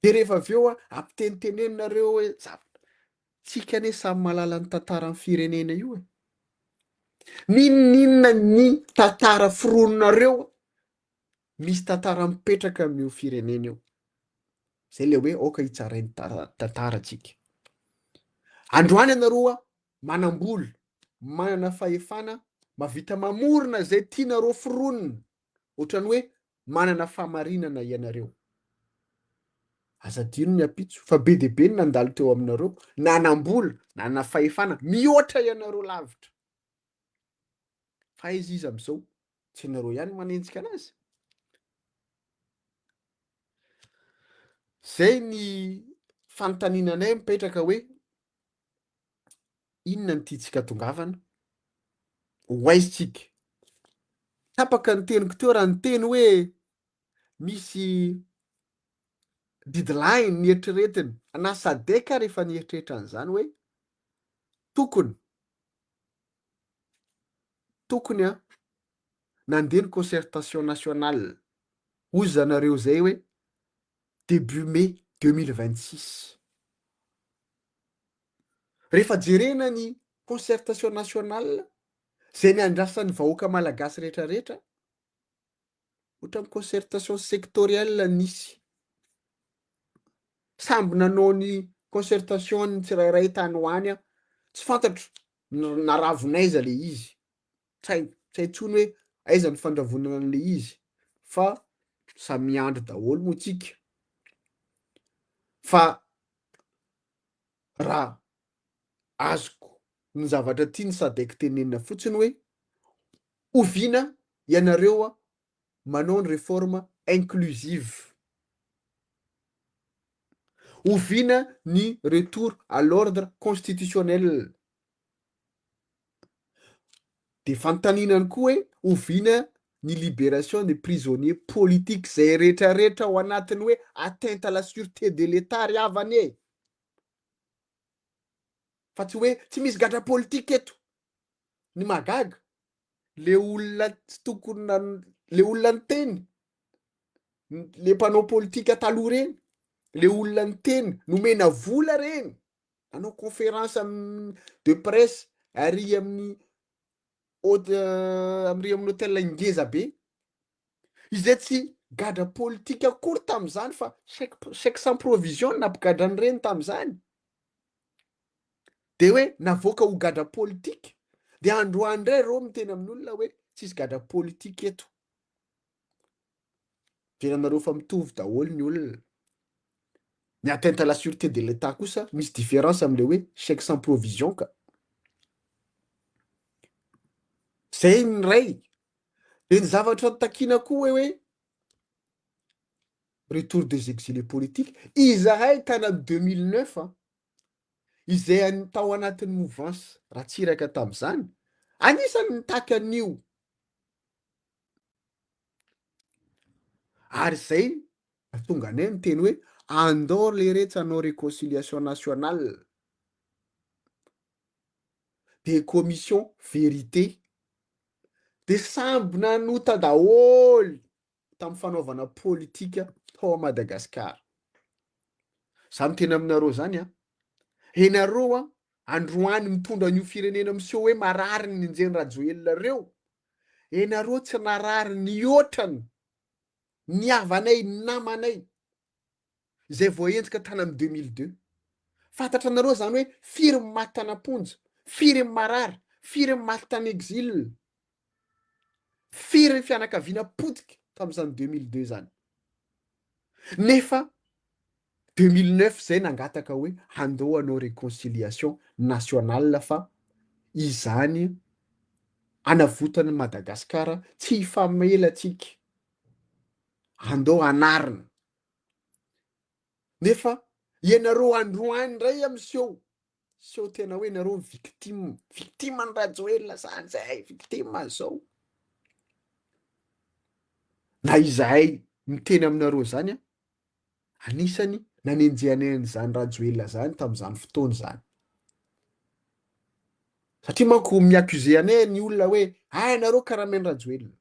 De rehefa avy eo ampiteniteneninareo hoe zavatra. Tsika anie samy mahalala ny tantaran'ny firenena io e. N'inon'inona ny tantara foroninareo, misy tantara mipetraka amin'io firenena io. Zay le hoe aoka hitsarain'ny tantara tsika. Androany ianareo manam-bola, manana fahefana, mahavita mamorona izay tianareo foronina. Ohatran'ny hoe manana fahamarinana ianareo. Aza adino ny ampitso fa be dia be ny nandalo teo aminareo, nanam-bola, nanana fahefana, mihoatra ianareo lavitra. Fa aiza izy amin'izao? Tsy ianareo ihany manenjika anazy? Zay ny fanontaniana anay mipetraka hoe inona ny tiantsika tongavana? Ho aiza tsika? Tapaka ny teniko teo raha niteny hoe misy didilahiny nieritreretiny na Sadec ary efa nieritreritra an'izany hoe tokony tokony an nandeha ny concertation nationale hoy zanareo zay hoe début mai 2026 Rehefa jerena ny concertation nationale zay niandrasan'ny vahoaka malagasy rehetra rehetra, ohatran'ny concertation sectorielle nisy. Samby nanao ny concertation ny tsirairay tany ho any an, tsy fantatro naravona aiza le izy, tsy hay tsy hay intsony hoe aiza ny fandravonana an'le izy fa samy miandry daholo moa tsika fa raha azoko ny zavatra tian'ny sadec tenenina fotsiny hoe oviana ianareo manao ny réforme inclusive, oviana ny retour à l'ordre constitutionnel, de fanontaniana ihany koa hoe oviana ny libération des prisonniers politiques zay rehetrarehetra ao anatin'ny hoe atteinte à la sûreté de l'Etat ry havana e! Fa tsy hoe tsy misy gadra politika eto. Ny mahagaga, le olona tsy tokony nan- le olona niteny, le mpanao politika taloha reny, le olona niteny, nomena vola reny, nanao conférence de presse ary amin'ny hôte- ary amin'ny hôtel ngeza be, izay tsy gadra politika akory tamin'izany fa chèque chèque sans provision no nampigadra an'ireny tamin'izany, de hoe navoaka ho gadra politika, de androany indray reo miteny amin'olona hoe tsisy gadra politika eto, Veranareo fa mitovy daholo ny olona. Ny atteinte à la sûreté de l'Etat kosa misy différence amle hoe chèque sans provision ka. Zay ny iray. De ny zavatra takiana koa hoe hoe retour des exilés politiques, izahay tany amin'ny 2009 an, izay an- tao anatin'ny mouvance Ratsiraka tamin'izany, anisan'ny nitaky an'io. Ary izay nahatonga anay niteny hoe andao leretsy hanao réconciliation nationale de commission vérité de samby nanota daholo tamin'ny fanaovana politika tao Madagasikara. Za miteny aminareo zany an, Enareo an, androany mitondra an'io firenena miseho hoe marary ny nenjehin'i Rajoelina reo, enareo tsy narary nihoatrany ny havanay, ny namanay izay voahenjika tany amin'ny 2002. Fantatra anareo zany hoe firy ny maty tany am-ponja, firy ny marary, firy ny maty tany exil, firy ny fianakaviana potika tamin'izany 2002 zany. Nefa 2009 zay nangataka hoe handao hanao réconciliation nationale fa izany anavotan'i Madagasikara tsy hifamela tsika, andao hanarina. Nefa ianareo androany indray miseho, seho tena hoe nareo victime, victime an'i Rajoelina zany zahay, victime an'izao. Na izahay miteny aminareo zany an, anisany nanenjehanay an'izany Rajoelina zany tamin'izany fotoana izany. Satria manko mi-accuser anay ny olona hoe hay nareo karamain'i Rajoelina.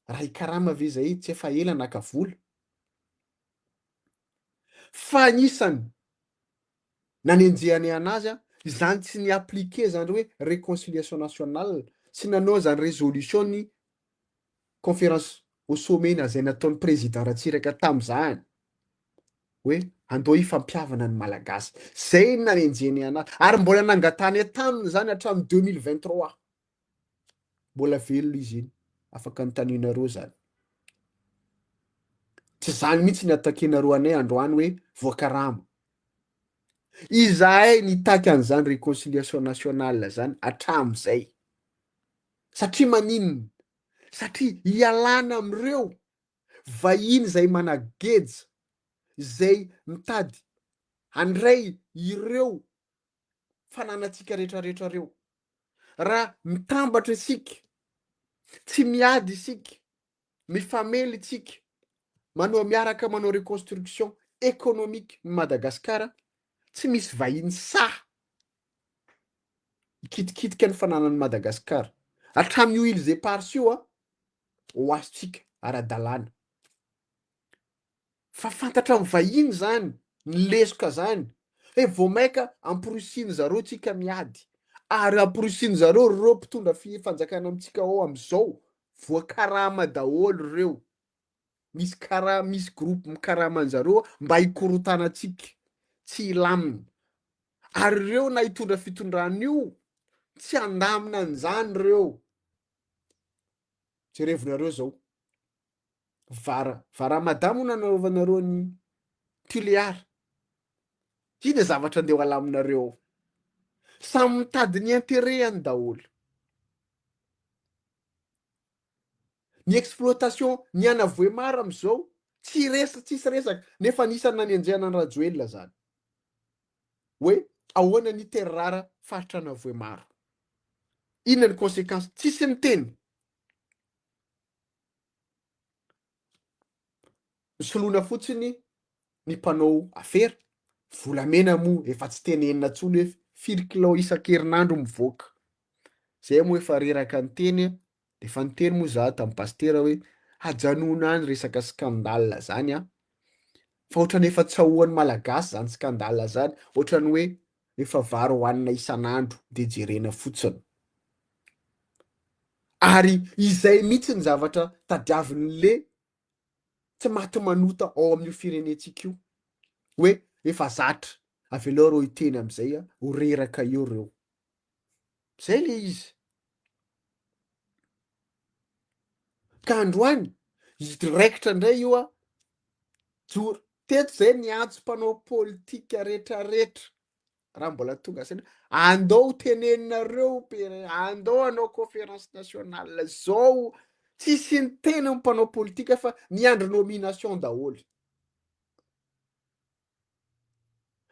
Raha hikarama ve zay tsy efa ela naka vola? Fa anisany nanenjehanay anazy an, izany tsy ni-appliquer zany hoe réconciliation nationale, tsy nanao zany résolution ny conférence au sommet na zay nataon'ny président Ratsiraka tamzany hoe andao hifampihavana ny Malagasy. Zay no nanenjehanay anazy ary mbola nangatahanay taminy zany hatramin'ny 2023. Mbola velona izy iny, afaka anontanianareo zany. Tsy zany mihitsy ny attaquer-nareo anay androany hoe voakarama. Izahay nitaky an'izany réconciliation nationale zany hatramin'izay. Satria maninona? Satria hialana amin'ireo vahiny izay manageja, izay mitady handray ireo fananantsika rehetrarehetra ireo. Raha mitambatra isika, tsy miady isika, mifamely isika, manao miaraka manao reconstruction économique ny Madagasikara, tsy misy vahiny sahy hikitikitika ny fananan'i Madagasikara. Hatramin'io îles éparses io ho azontsika ara-dalàna. Fa fantatra amin'ny vahiny zany ny lesoka zany hoe vao maika amporisihin zareo tsika miady ary amporisihin zareo reo mpitondra fi fanjakana amintsika ao amizao voakarama daholo reo misy kara misy groupe mikarama anzareo mba hikorontana antsika tsy hilamina ary reo na hitondra fitondrana io tsy handamina an'izany reo jerevonareo zao Vara, vara madama hono nanaovanareo ny Tulear. Inona zavatra andeha ho alaminareo ao? Samy mitady ny intérêt-ny daholo. Ny exploitation ny ana Vohemar amizao tsy resa tsisy resaka nefa anisan'ny nanenjehana an'i Rajoelina zany. Hoe ahoana ny terre rare faritra ana Vohemar. Inona ny conséquence? Tsisy miteny. Soloina fotsiny ny mpanao afera, volamena moa efa tsy tenenina intsony hoe firy kilao isan-kerinandro mivoaka. Zay moa efa reraka niteny a, efa niteny moa za tamin'ny pasitera hoe hajanona any resaka scandale zany an, fa ohatran'ny efa tsaohan'ny malagasy zany scandale zany, ohatran'ny hoe efa vary hohanina isan'andro de jerena fotsiny. Ary izay mihitsy ny zavatra tadiavin'le tsy maty manota ao amin'io firenentsika io, hoe efa zatra, avelao reo hiteny amizay ho reraka eo reo. Zay le izy. Ka androany, raikitra indray io a, joro, teto zay niantso mpanao politika retraretra, raha mbola tonga saina, andao teneninareo pere, andao hanao conférence nationale zao, tsisy niteny ny mpanao politika fa miandry nomination daholo.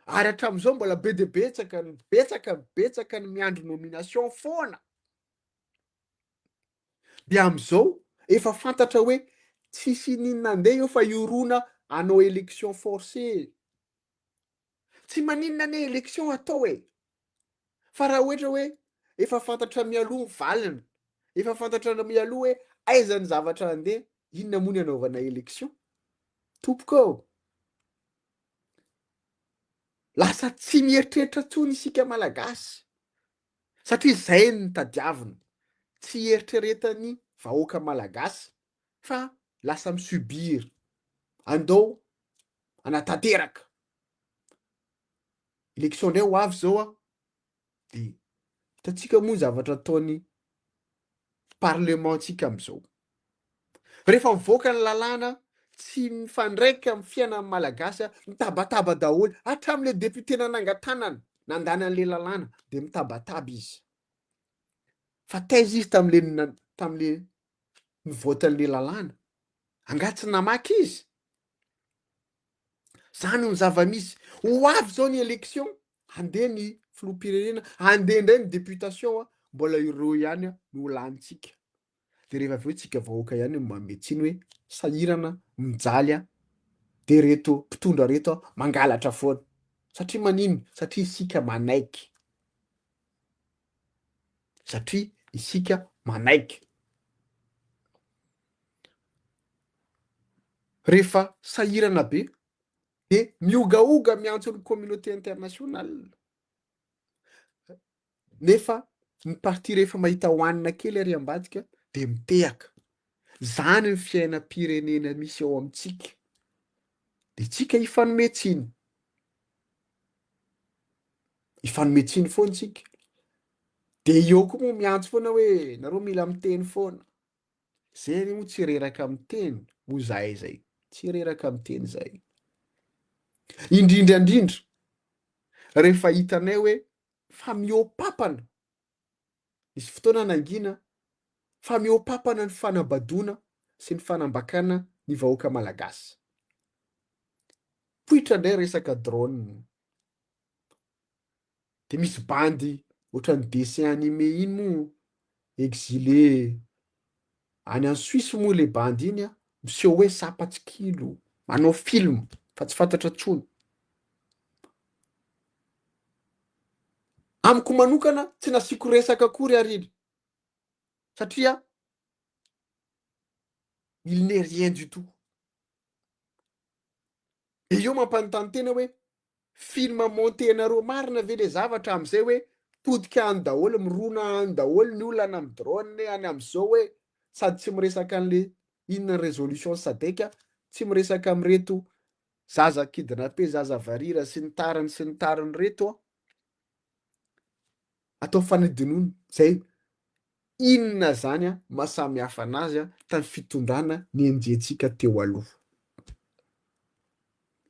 Ary hatramin'izao mbola be dia betsaka ny betsaka betsaka ny miandry nomination foana. Dia amin'izao efa fantatra hoe tsisy ininona andeha eo fa hiorona hanao élection forcée. Tsy maninona anie élection atao e! Fa raha ohatra hoe efa fantatra mialoha ny valiny, efa fantatra mialoha hoe aiza ny zavatra handeha, inona moa ny hanaovana élection? Tompoko ô! Lasa tsy mieritreritra intsony isika Malagasy satria izay no tadiavina, tsy hieritreretan'ny vahoaka Malagasy fa lasa mi-subir, andao hanatanteraka. Election indray ho avy izao an, dia hitantsika moa ny zavatra ataon'ny parlement-ntsika amin'izao. Rehefa mivoaka ny lalàna tsy mifandraika amin'ny fiainan'ny Malagasy, mitabataba daholo, hatramin'ilay député nanangan-tanana nandany an'ilay lalàna dia mitabataba izy. Fa taiza izy tamin'ilay tamin'ilay nivote an'ilay lalàna? Angaha tsy namaky izy? Zany no zava-misy. Ho avy izao ny élection, handeha ny filoham-pirenena, handeha indray ny députation, mbola ireo ihany no ho lanintsika. De rehefa avy eo tsika vahoaka ihany no manome tsiny hoe sahirana, mijaly de reto mpitondra reto mangalatra foana. Satria manino? Satria isika manaiky. Satria isika manaiky. Rehefa sahirana be de miogaoga miantso ny communauté internationale. Nefa ny parti rehefa mahita hohanina kely ary ambadika de mitehaka. Zany ny fiainam-pirenena misy ao amintsika. De tsika hifanome tsiny. Hifanome tsiny foana tsika. De eo koa moa miantso foana hoe nareo mila miteny foana. Zay anie moa tsy reraka miteny hoy zahay zay. Tsy reraka miteny zahay. Indrindra indrindra rehefa hitanay hoe fa mihoa-papana, nisy fotoana nangina, fa mihoa-papana ny fanabadoana sy ny fanambakana ny vahoaka malagasy. Poitra indray resaka drone. De misy bandy ohatran'ny dessin animé iny moa exilé any any Suisse moa le bandy iny an, miseho hoe sapatsikilo, manao film fa tsy fantatra intsony. Amiko manokana tsy nasiako resaka akory ary iny satria il n'est rien du tout. De eo mampanontany tena hoe Film monter-nareo marina ve le zavatra amizay hoe todika any daholo mirona any daholo ny olona any am drone any amzao hoe sady tsy miresaka anle inona ny resolution sadec tsy miresaka amreto zaza kidnappe zaza varira sy ny tariny sy ny tariny reto an atao fanadinoana zay inona zany an maha samy hafa anazy an tany fitondrana nenjehintsika teo aloha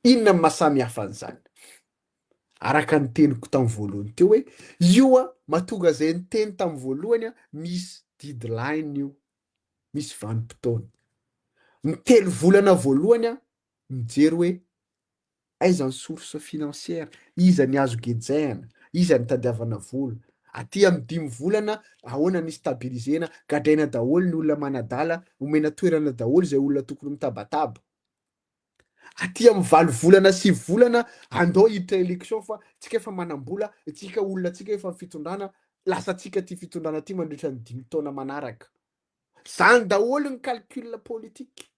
inona ny maha samy hafa an'izany araka ny teniko tamin'ny voalohany teo hoe io an mahatonga zay niteny tamin'ny voalohany an misy deadline io misy vanim-potoana ny telo volana voalohany an mijery hoe Aiza ny source financière? Iza ny azo gejaina? Iza ny tadiavana vola? Aty amin'ny dimy volana ahoana ny stabiliser-na? Gadraina daholo ny olona manadala, omena toerana daholo izay olona tokony mitabataba. Aty amin'ny valo volana sivy volana andao hiditra élection fa tsika efa manam-bola, tsika olona tsika efa fitondrana, lasa tsika ty fitondrana ty mandritra ny dimy taona manaraka. Zany daholo ny calcul politique.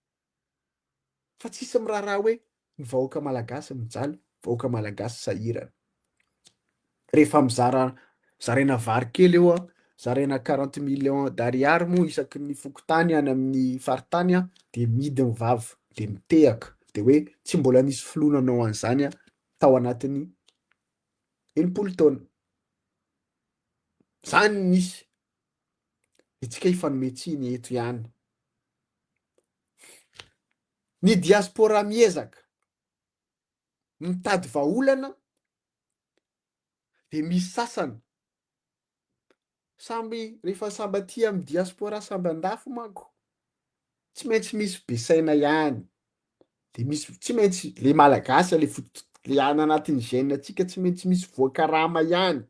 Fa tsisy miraharaha hoe ny vahoaka malagasy mijaly, vahoaka malagasy sahirana. Rehefa mizara zaraina vary kely eo an, zaraina quarante millions d'ariary moa isaky ny fokontany any amin'ny faritany an, de mihidy ny vava, de mitehaka, de hoe tsy mbola nisy filoha nanao an'izany tao anatin'ny 60 taona. Zany no nisy. De tsika hifanome tsiny eto ihany. Ny diaspora miezaka mitady vahaolana de misy sasany samby rehefa samby aty amin'ny diaspora samby andafy manko tsy maintsy misy be saina ihany de misy tsy maintsy le malagasy le foto le any anatin'ny gène antsika tsy maintsy misy voakarama ihany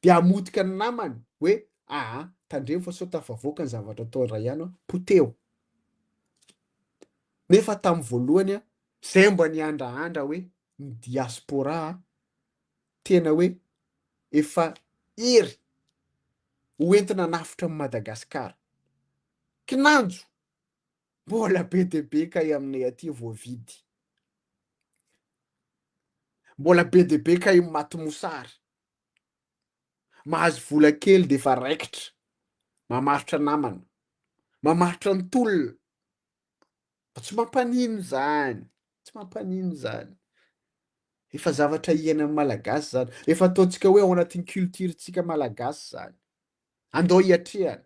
de hamotika ny namany hoe aa tandremo fa sao tafavoaka ny zavatra atao ray ihany poteho nefa tamin'ny voalohany a zay mba niandrahandra hoe ny diaspora tena hoe efa hery hoentina hanafotra an'i Madagasikara kinanjo mbola be dia be kay aminay aty voavidy. Mbola be dia be kay maty mosary. Mahazo vola kely dia efa raikitra. Mamarotra namana. Mamarotra ny tolona. Fa tsy mampanino izany. Tsy mampanino izany. Efa zavatra iainan'ny Malagasy izany. Efa ataontsika hoe ao anatin'ny culture-ntsika Malagasy izany. Andao hiatrehana.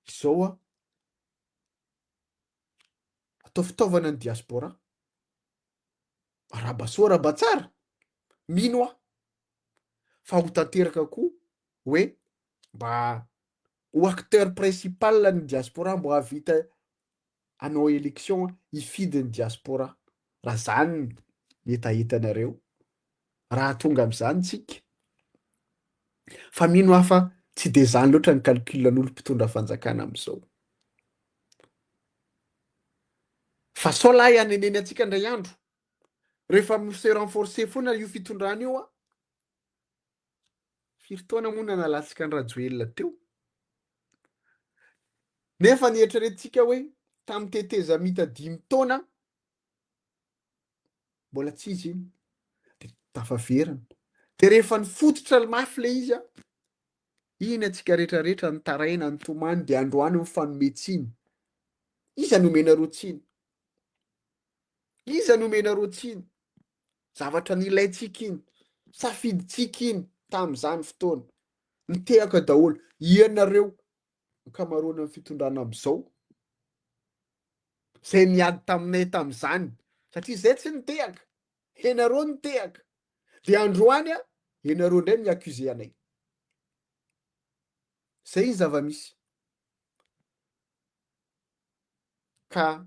Izao an, atao fitaovana ny diaspora. Arahaba soa, arahaba tsara. Mino aho fa ho tanteraka koa hoe mba ho acteur principal ny diaspora mba hahavita hanao élection hifidy ny diaspora. Raha zany ny hetahetanareo, raha tonga am'zany tsika. Fa mino aho fa tsy de zany loatra ny calcul an'olo mpitondra fanjakana am'zao. Fa sao lahy haneneny antsika indray andro, rehefa mi-se renforcer foana io fitondrana io an, firy taona moa nanalantsika an'i Rajoelina teo? Nefa ny eritreretintsika hoe tamin'ny tetezamita dimy taona mbola tsy izy iny de tafaverina. De rehefa nifototra mafy le izy an, iny antsika rehetrarehetra nitaraina nitomany de androany mifanome tsiny. Iza no omenareo tsiny? Iza no omenareo tsiny? Zavatra nilaintsika iny, safidintsika iny tamin'izany fotoana. Nitehaka daholo. Ianareo ankamaroan'ny fitondrana amin'izao, izay niady taminay tamin'izany, satria izay tsy nitehaka, ianareo nitehaka. Dia androany a, ianareo indray mi-accuser anay. Izay ny zava-misy. Ka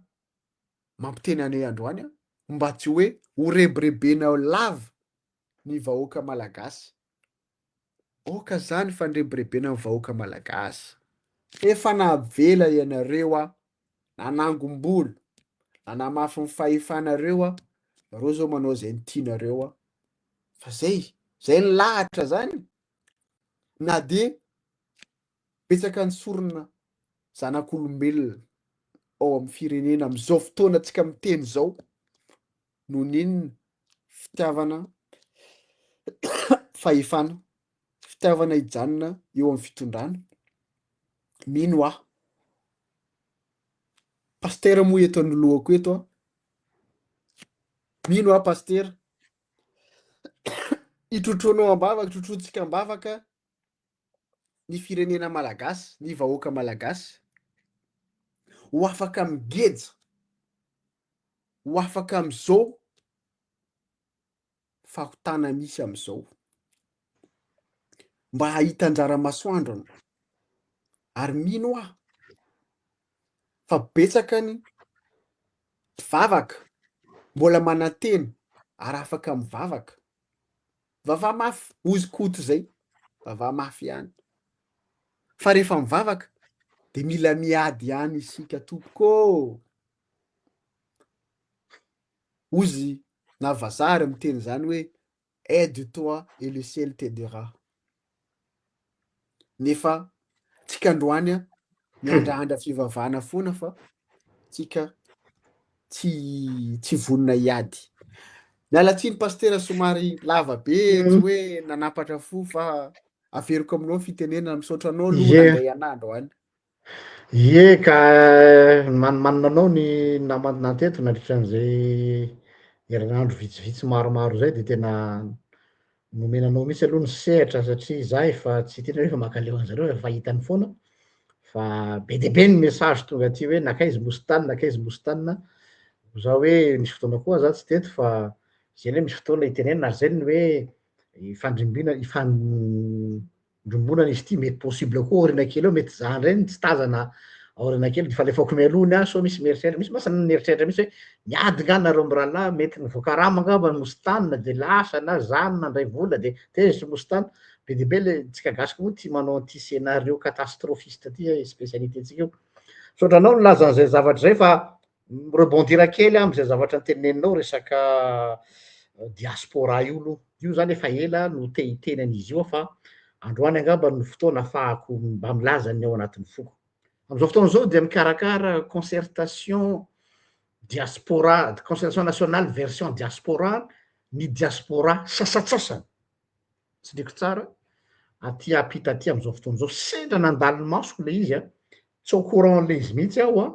mampiteny anay androany aho, mba tsy hoe ho rebirebena lava ny vahoaka malagasy. Aoka zany fandrebirebena ny vahoaka malagasy. Efa navela ianareo aho, nanangom-bola, nanamafy ny fahefanareo aho, nareo zao manao izay ny tianareo aho. Fa zay, zay ny lahatra zany, na dia betsaka ny sorona zanak'olombelona ao amin'ny firenena amin'izao fotoana antsika miteny izao noho ny inona? Fitiavana fahefana, fitiavana hijanona eo amin'ny fitondrana. Mino aho. Pasitera moa eto anoloako eto an. Mino aho pasitera. Hitrotroanao am-bavaka, hitrotroantsika am-bavaka ny firenena malagasy, ny vahoaka malagasy ho afaka migeja, ho afaka amin'izao fahotana misy amin'izao, mba hahita anjara masoandro anao. Ary mino aho fa betsaka ny mpivavaka mbola manantena ary afaka mivavaka Vava mafy, hozy Koto zay, vava mafy ihany. Fa rehefa mivavaka de mila miady ihany isika tompoko ô! Hozy na vazaha ary miteny zany hoe aide toi et le ciel t'aidera. Nefa tsika androany a miandrahandra fivavahana foana fa tsika tsy tsy vonona hiady. Miala tsiny pasitera somary lava be tsy hoe nanapatra fo fa averiko aminao ny fitenenana misaotra anao aloha Ie. nandray anah androany. Ie ka manimanina anao ny namana teto nandritra an'izay herinandro vitsivitsy maromaro izay dia tena nomena anao mihitsy aloha ny sehatra satria za efa tsy tena hoe efa mankaleo an'zareo efa hitany foana fa be dia be ny message tonga aty hoe nankaiza Moustane nankaiza Moustane, za hoe misy fotoana koa za tsy teto fa zay anie misy fotoana itenenana ary zay ny hoe ifandrimbina ifan- Ndrombonana izy ity, mety possible koa aoriana kely eo mety za ndray no tsy tazana aoriana kely de efa alefako mialoha ny ahy sao misy mieritreritra, misy mantsy ny mieritreritra mihitsy hoe miady nga nareo mirahalahy mety nivoakarama angamba ny mostana de lasa na za no nandray vola de tezitra mostana, be dia be le tsika gasy koa moa tia manao an'ity scenario catastrophiste ty e, spécialité ntsika io. Misaotra anao nilaza an'izay zavatra izay fa Mi-rebondir kely aho am'zay zavatra noteneninao resaka diaspora io aloha, io zany efa ela no te hiteny an'izy io aho fa androany angamba no fotoana ahafahako mba milaza ny ao anatin'ny foko. Am'zao fotoana zao dia mikarakara concertation diaspora, concertation nationale version diaspora, ny diaspora sasatsasany, tsindriko tsara, aty ampita aty am'izao fotoana izao, sendra nandalo ny masoko le izy an, tsy au courant an'le izy mihitsy aho an,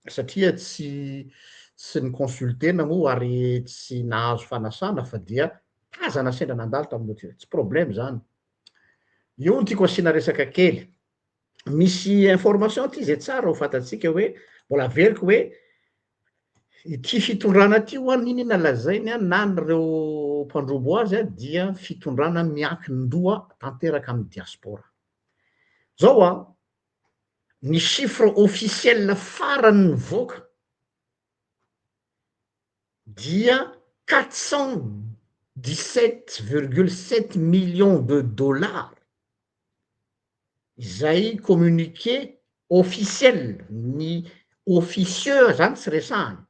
satria tsy tsy ni-consulter-na moa ary tsy nahazo fanasana fa dia tazana sendra nandalo tamin'ny audio, tsy problème zany. Io no tiako asiana resaka kely. Misy information ty zay tsara ho fantatsika hoe, mbola averiko hoe ity fitondrana ty ho'a n'inon'inona lazainy an, na an'ireo mpandrobo azy an, dia fitondrana miankin-doha tanteraka amin'ny diaspora. Zao an, ny chiffre officiel farany nivoaka dia 417 virgule 7 millions de dollars izay communiqué officiel, ny officieux zany tsy resahana,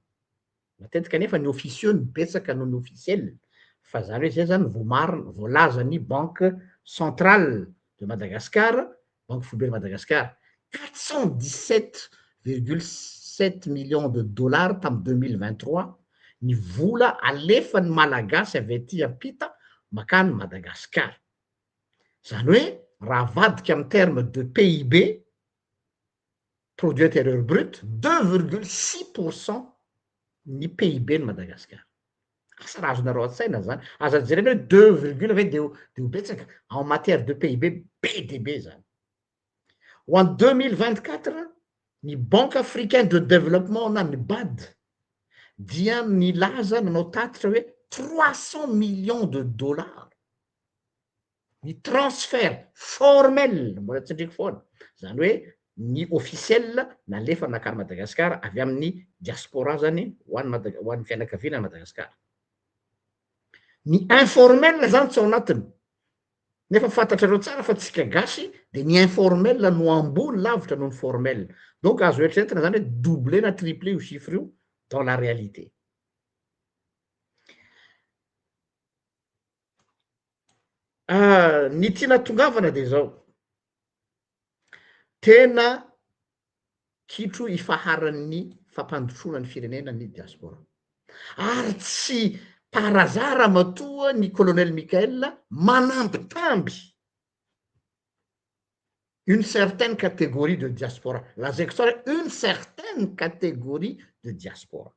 matetika anefa ny officieux no betsaka noho ny officiel, fa zany hoe zay zany voamarina, voalazan'ny banque centrale de Madagascar, banky foiben'i Madagasikara, 417 virgule 7 millions de dollars tamy 2023 ny vola alefan'ny malagasy avy aty ampita makany Madagasikara. Zany hoe raha avadika amy terme de PIB, produit intérieur brut, 2,6 % ny PIB ny Madagasikara. Asa raha azonareo an-tsaina zany, aza jerena hoe deux virgule ve de ho betsaka, en matière de PIB be de be zany. Ho an'ny 2024, ny Banque africaine de développement na ny BAD dia nilaza nanao tatitra hoe 300 millions de dollars ny transfert formel, mbola tsindriko foana, zany hoe ny officiel nalefa nakany Madagasikara avy amin'ny diaspora zany ho an'ny Mada- ho an'ny fianakaviana Madagasikara. Ny informel zany tsy ao anatiny, nefa fantatrareo tsara fa tsika gasy de ny informel no ambony lavitra noho ny formel, donc azo eritreretina zany hoe doublé na triplé io chiffre io dans la réalité. Ny tiana tongavana de zao, tena kitro ifaharan'ny fampandrosoana ny firenena ny diaspora, ary tsy par hasard matoa ny colonel Michael manambitamby une certaine catégorie de diaspora, lazaiko tsara hoe une certaine catégorie de diaspora.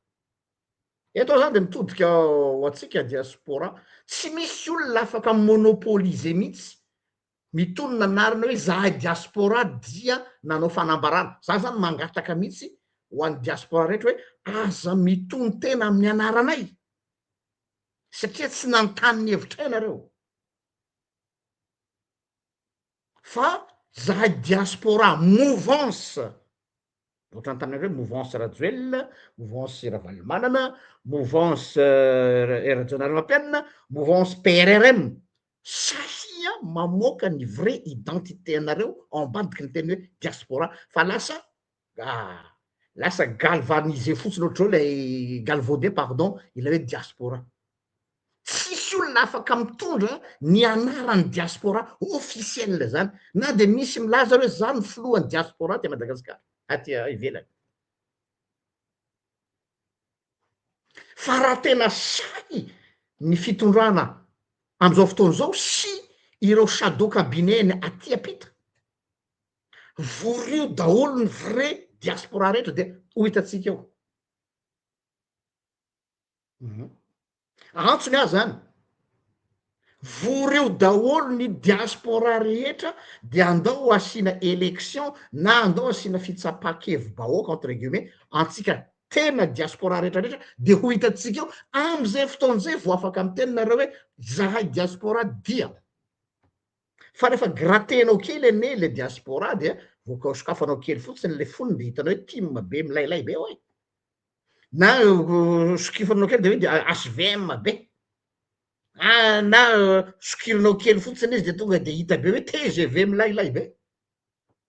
Eto aho zany de mitodika ho antsika diaspora, tsy misy olona afaka monopoliser mihitsy mitonona anarana hoe zahay diaspora dia nanao fanambarana. Za zany mangataka mihitsy ho an'ny diaspora rehetra hoe aza mitono tena amin'ny anaranay satria tsy nanontany ny hevitray nareo, fa zahay diaspora mouvance, ohatrany taminareo hoe mouvance Rajoelina, mouvance Ravalomanana, mouvance Rajaonarimampianina, mouvance PRRM, sahia mamoaka ny vraie identité anareo ao ambadiky ny teny hoe diaspora, fa lasa galvanisé fotsiny ohatr'izao lay galvaudé pardon ilay hoe diaspora. Tsisy olona afaka mitondra ny anaran'ny diaspora officiel zany, na de misy milaza hoe za ny filohan'ny diaspora aty Madagasikara, aty ivelany. Fa raha tena sahy ny fitondrana am'izao fotoana izao sy ireo shadow cabinet-ny aty ampita, vorio daholo ny vrai diaspora rehetra de ho hitantsika eo. Antsony aho zany, vorio daholo ny diaspora rehetra de andao asiana élection na andao asiana fitsapan-kevi-bahoaka entre guillemets antsika tena diaspora rehetrarehetra, de ho hitantsika eo am'izay fotoana zay vao afaka miteny nareo hoe zahay diaspora dia. Fa rehefa gratter-nao kely anie le diaspora dia vao sokafanao kely fotsiny le fonony de hitanao hoe tim be milailay be oe, na sokifanao kely de hoe de HVM be, na sokirinao kely fotsiny izy de tonga de hita be hoe TGV milailay be,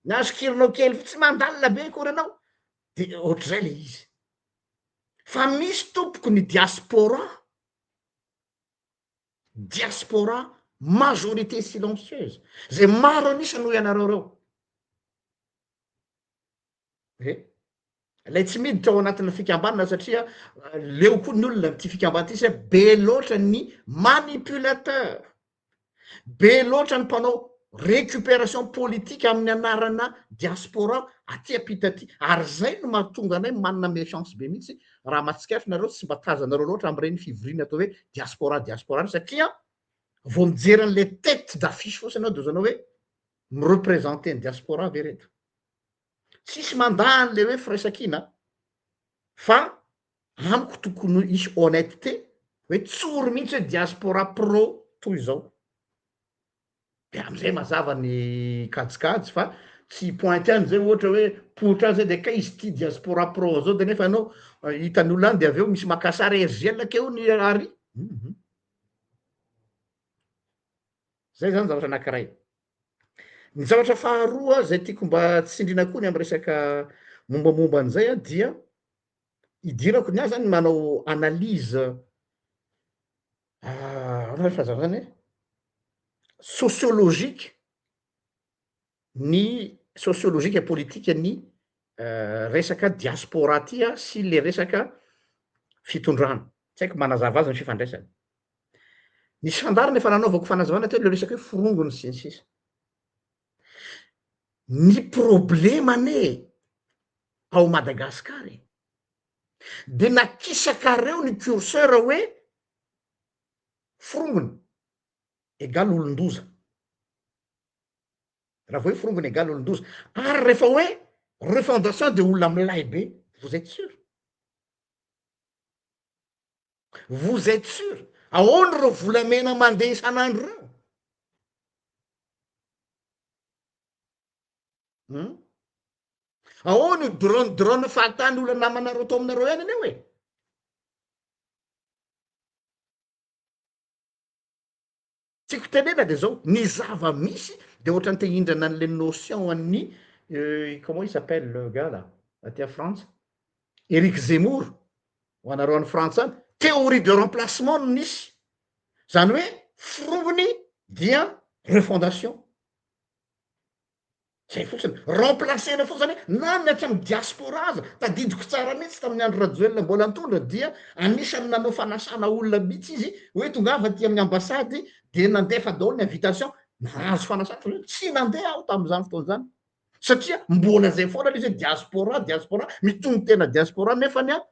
na sokirinao kely tsy mandalina be akory anao de ohatr'izay le izy. Fa misy tompoko ny diaspora, diaspora majorité silencieuse zay maro an'isa noho ianareo reo. E. Ilay tsy miditra ao anatin'ny fikambanana satria leo koa ny olona amin'ity fikambanana ity satria be loatra ny manipulateur, be loatra ny mpanao récupération politique amin'ny anarana diaspora aty ampita aty, ary zay no mahatonga anay manana méfiance be mihitsy raha mahatsikaritra nareo tsy mba tazanareo loatra amin'ireny fivoriana atao hoe diaspora diaspora ireny satria vao mijery an'le tête d'affiche fotsiny ianao de ohatran'ny hoe mi-representer ny diaspora ve reto? Tsisy mandà an'le hoe firaisankina fa amiko tokony hisy honnêteté hoe tsory mihitsy hoe diaspora pro toy izao. De am'zay mazava ny kajikajy fa tsy hi-pointer any zay ohatra hoe poitra any zay de kay izy ity diaspora pro zao de nefa ianao hitan'ny olona any de avy eo misy maka sary RGL keo ny ary. Hum. Zay zany zavatra anakiray. Ny zavatra faharoa zay tiako mba tsindrina koa ny amy resaka mombamomba an'izay a dia idirako, ny ahy zany manao analyse ahoana ny filazana zany hoe sociologique ny sociologique politique ny resaka diaspora ty a sy le resaka fitondrana, tsy haiko manazava azy ny fifandraisany. Nisy fandaharana efa nanaovako fanazavana teo le resaka hoe forongony sy ny sisa. Ny problema anie ao Madagascar e, de nakisakareo ny curseur hoe forongony egal olon-doza. Raha vao hoe forongony egal olon-doza. Ary rehefa hoe refondation de olona milay be, vous êtes sur? Vous êtes sur? Ahoana ireo volamena mandeha isan'andro ireo? Hum? Ahoana io drone drone fahatany olona namanareo tao aminareo ihany anie e? Tiako tenena de zao, ny zava-misy de ohatran'ny te hindrana an'le notion an'ny comment il s'appelle le gars là aty a Frantsa, Eric Zemmour, ho anareo any Frantsa any, théorie de remplacement no nisy, zany hoe forongony dia refondation. Zay fotsiny, remplacer-na fotsiny zany hoe na ny aty amin'ny diaspora aza, tadidiko tsara mihitsy tamin'ny andro Rajoelina mbola nitondra dia anisan'ny nanao fanasana olona mihitsy izy hoe tongava aty amin'ny ambasady dia nandefa daholo ny invitation, nahazo fanasana fa tsy nandeha aho tamin'izany fotoana izany satria mbola zay foana le izy hoe diaspora diaspora, mitonon-tena diaspora nefany an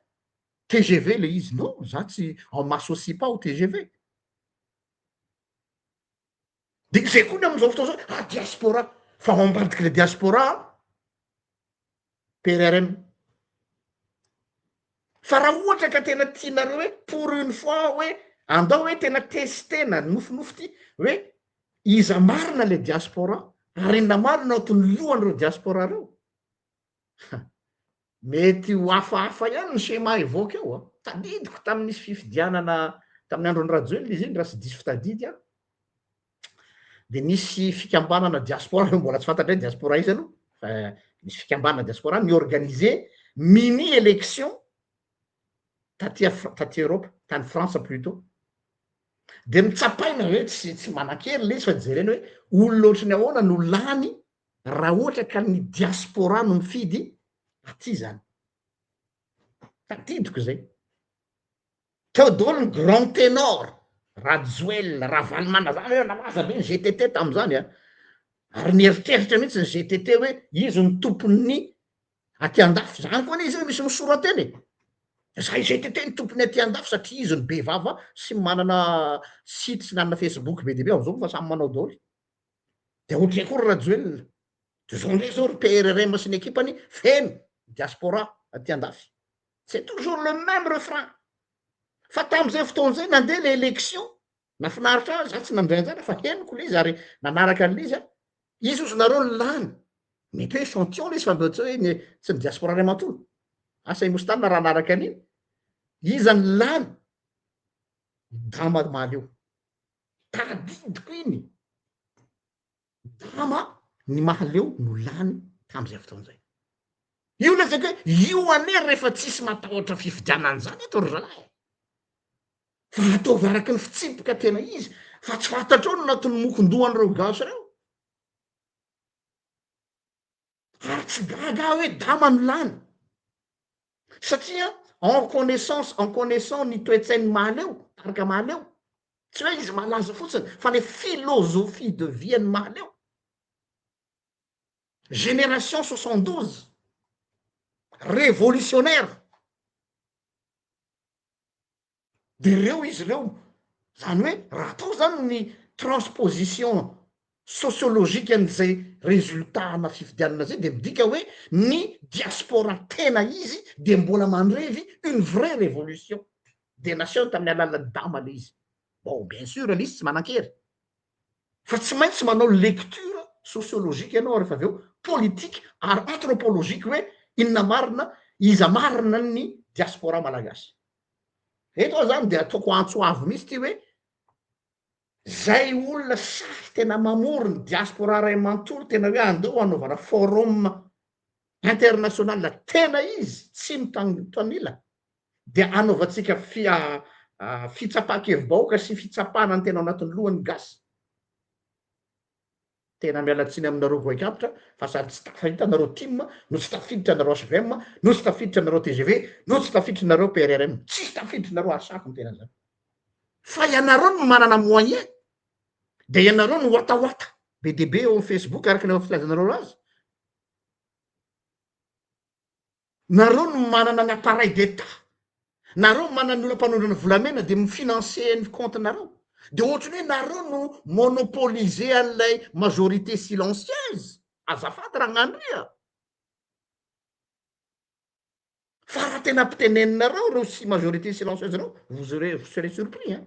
tgv le izy, non za tsy on m'associe pas au tgv. De izay koa ny amin'izao fotoana izao, ah diaspora, fa ao ambadik'ilay diaspora PRRM. Fa raha ohatra ka tena tianareo hoe pour une fois hoe andao hoe tena testena nofinofy ty hoe iza marina le diaspora ary inona marina no antony lohan'ireo diaspora reo? Mety ho hafahafa ihany ny schéma hivoaka eo an! Tadidiko tamin'ny nisy fifidianana tamin'ny andron'i Rajoelina izy iny raha tsy diso fitadidy aho, dia nisy fikambanana diaspora, mbola tsy fantatray diaspora iza aloha, fa nisy fikambanana diaspora ni-organiser mini élection taty Af- taty Europe, tany Frantsa plutôt. Dia notsapaina hoe tsy tsy manan-kery ilay izy fa jerena hoe olona ohatry ny ahoana no lany raha ohatra ka ny diaspora no mifidy aty zany. Tadidiko zay. Teo daholo ny grand ténor, Rajoelina, Ravalomanana, zany hoe nalaza be ny gtt tam'zany a, ary nieritreritra mihitsy ny gtt hoe izy no tompon'ny aty andafy, zany koa anie izy io misy misora-tena e, zahay gtt no tompon'ny aty andafy satria izy no be vava sy manana site sy nanana facebook be dia be, am'zao moa fa samy manao daholo. De ohatry koa ry Rajoelina, de zao ndray zao ry PRRM sy ny ekipany feno diaspora aty andafy. C'est toujours le même refrain. Fa tam'izay fotoana zay nandeha le élection, nafinaritra ahy, za tsy nandray anjara fa henoko le izy ary nanaraka an'le izy aho, izy ozy nareo ny lany, mety hoe échantillon le izy fa mba tsy hoe ny tsy ny diaspora ray manontolo, asa i Moustane raha nanaraka an'iny, iza ny lany, Dama Mahaleo. Tadidiko iny! Dama ny Mahaleo no lany tamin'izay fotoana izay. Io lazaiko hoe io anie rehefa tsisy matahotra fifidianana izany eto ry zalahy e! Fa ataovy araky ny fitsipika tena izy fa tsy fantatrao ny anatin'ny mokon-dohan'ireo gasy ireo. Ary tsy gaga aho hoe Dama no lany. Satria en connaissance, en connaissant ny toe-tsain'ny Mahaleo, tarika Mahaleo, tsy hoe izy malaza fotsiny fa le philosophie de vie an'ny Mahaleo. Génération 72, révolutionnaire. De reo izy reo, zany hoe raha atao zany ny transposition sociologique an'izay résultat ana fifidianana zay de midika hoe ny diaspora tena izy de mbola mandrevy une vraie révolution des nations tamin'ny alalan'ny dama le izy. Bon, bien sûr le izy tsy manan-kery fa tsy maintsy manao lecture sociologique ianao rehefa avy eo, politique ary anthropologique hoe inona marina, iza marina ny diaspora malagasy. Eto aho zany de ataoko antso avo mihitsy ty hoe zay olona sahy tena mamory ny diaspora ray manontolo tena hoe andeo hanaovana forum international tena izy tsy mitanila dia anaovantsika fitsapan-kevi-bahoaka sy fitsapana ny tena ao anatin'ny lohan'ny gasy. Tena miala tsiny aminareo goaik'antitra fa sady tsy tafahita nareo tim no tsy tafiditra nareo hvm no tsy tafiditra nareo tgv no tsy tafiditra nareo PRRM tsisy tafiditra nareo ary sahako miteny an'izany fa ianareo no manana moyen de ianareo no watawata be dia be eo amin'ny facebook araka ny efa filazanareo azy. Nareo no manana ny appareil d'etat, nareo no manana ny olona mpanondrana volamena de mi-financer ny compte nareo, de ohatran'ny hoe nareo no monopoliser an'ilay majorité silencieuse, azafady Ragnandria. Fa raha tena ampiteneninareo ireo si majorité silencieuse ireo, vous aurez, vous serez surpris hein.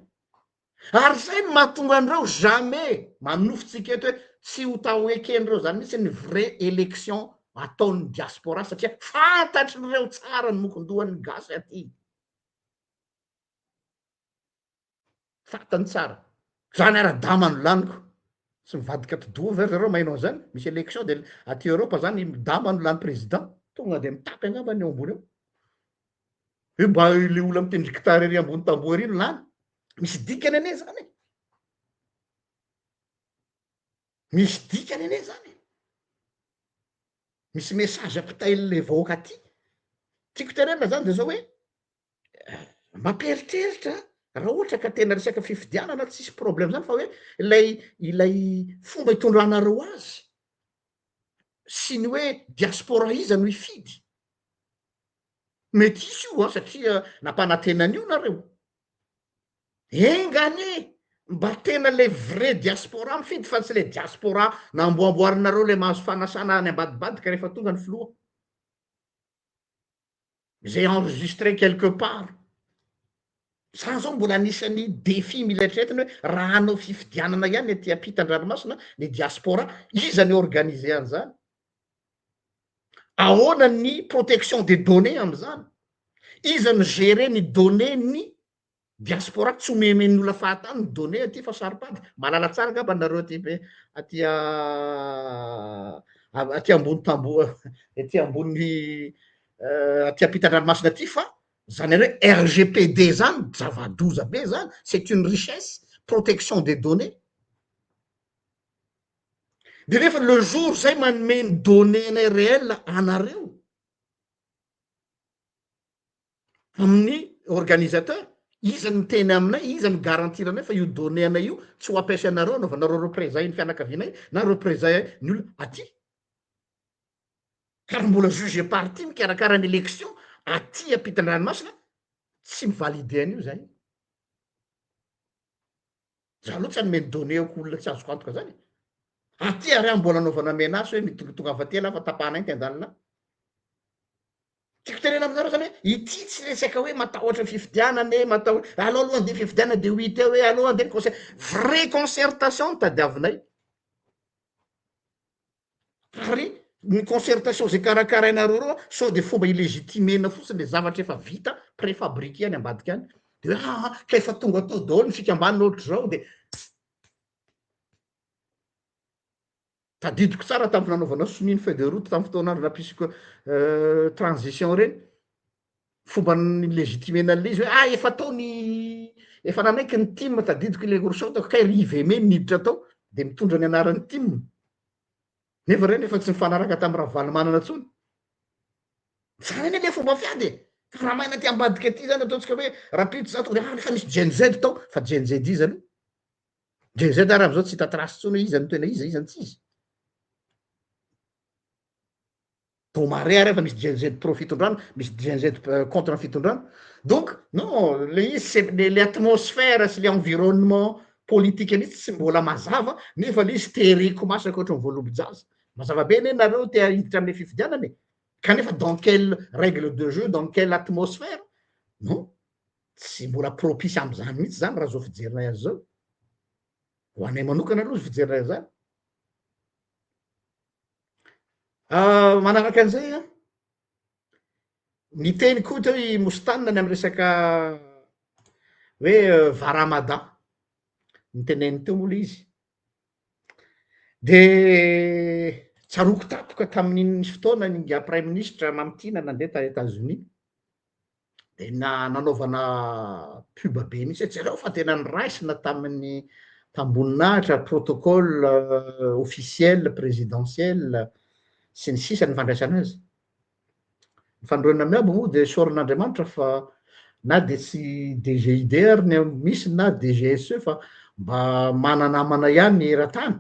Ary zay no mahatonga an'ireo jamais manonofy tsika eto hoe tsy ho ta ho eken'ireo zany mihitsy ny vrai élection ataon'ny diaspora satria fantatr'ireo tsara ny mokon-dohan'ny gasy aty. Fantany tsara. Zany ara dama no laniko. Tsy mivadika atidoha ve ry zareo maheno an'izany? Misy élection de aty Europe zany dama no lany président. Tonga de mitapy angamba ny eo ambony eo. Hoe mba le olona mitendry gitara ery ambony tamboho ery no lany. Misy dikany anie zany e. Misy dikany anie zany e. Misy message ampitain'le vahoaka aty. Tiako tenenina zany de zao hoe mampieritreritra raha ohatra ka tena resaka fifidianana tsisy problème zany fa hoe ilay ilay fomba itondranareo azy sy ny hoe diaspora iza no hifidy. Mety hisy io an, satria nampanantena an'io nareo. Enga anie mba tena le vrai diaspora mifidy fa tsy le diaspora namboamboarinareo le mahazo fanasana any ambadibadika rehefa tonga ny filoha. Zay enregistré quelque part. Za zao mbola anisan'ny défi mila eritreretina hoe raha hanao fifidianana ihany aty ampitan-dranomasina ny diaspora, iza ny organiser an'izany? Ahoana ny protection des données am'zany? Iza no gérer ny données ny diaspora? Tsy omemen'ny olona fahatany ny données aty fa saro-pady. Mahalala tsara angamba nareo aty be aty aty ambony tamboho aty ambony aty ampitan-dranomasina aty fa zany hoe RGPD zany zava-doza be zany, c'est une richesse, protection des données. De nefa le jour zay manome ny données-nay réel anareo amin'ny organisateur, iza no miteny aminay, iza no garantir anay fa io données anay io tsy ho ampiasainareo anaovanareo représailles ny fianakavianay na représailles ny olona aty. Ka raha mbola juge et partie mikarakara ny élection aty ampitan-dranomasina, tsy mi-valider an'io zahay. Za aloha tsy hanome ny données-ko olona tsy azoko antoka zany e. Aty ary aho mbola anaovana menace hoe mitongitongava aty ialahy fa tapahanay ny tendan'lah. Tiako tenena aminareo zany hoe ity tsy resaka hoe matahotra fifidianana e, matahotra, aleo aloha andeha fifidianana de ho hita eo hoe aleo andeha ny concer-, vraie concertation no tadiavinay. Ary ny concertation zay karakarainareo reo sao de fomba hi-legitimer-na fotsiny le zavatra efa vita préfabriqué any ambadika any, de hoe aa ka efa tonga tao daholo ny fikambanana ohatr'izao de tadidiko tsara tamin'ny nanaovana sonia ny feuille de route tamin'ny fotoan'andro nampisy transition reny, fomba ni-legitimer-na an'le izy hoe ah efa tao ny efa nanaiky ny tim, tadidiko ilay workshop kay ry Yves Aimé niditra tao de mitondra ny anaran'ny tim. Nefa reny efa tsy nifanaraka tamin'i Ravalomanana intsony. Zany anie le fomba fiady e! Fa raha maina aty ambadika aty zany ataontsika hoe rahampitso za tonga de ah nefa nisy Gen Z tao, fa Gen Z iza aloha? Gen Z ary am'zao tsy hita trace intsony hoe iza no tena iza, iza no tsy iza. Toa mahare ary fa misy Gen Z pro fitondrana, misy Gen Z contre ny fitondrana. Donc non, le izy c'est le le atmosphère sy le environnement politique mihitsy tsy mbola mazava nefa le izy tereko masaka ohatran'ny voalobo-jaza. Mazava be anie nareo te hiditra amle fifidianana e. Kanefa dans quelle règle de jeu, dans quelle atmosphère? Non, tsy mbola propice am'zany mihitsy zany raha zao fijerinay azy zao. Ho anay manokana aloha fijerinay an'zany. Ah, manaraka an'izay an, niteny koa teo i Mostana ny amy resaka hoe Varamada, niteneniny teo moa le izy, de tsaroako tampoka tamin'iny nisy fotoana ny ingahy praiminisitra Mamitiana nandeha tany Etazonia, de na nanaovana pub be mihitsy hoe jereo fa tena noraisina tamin'ny tamboninahitra protocole officiel présidentiel sy ny sisa ny fandraisana azy. Ny fanolorana miabo moa de isaoran'Andriamanitra fa na de tsy DGID ary ny misy na DGSE fa mba mana-namana ihany ny eran-tany,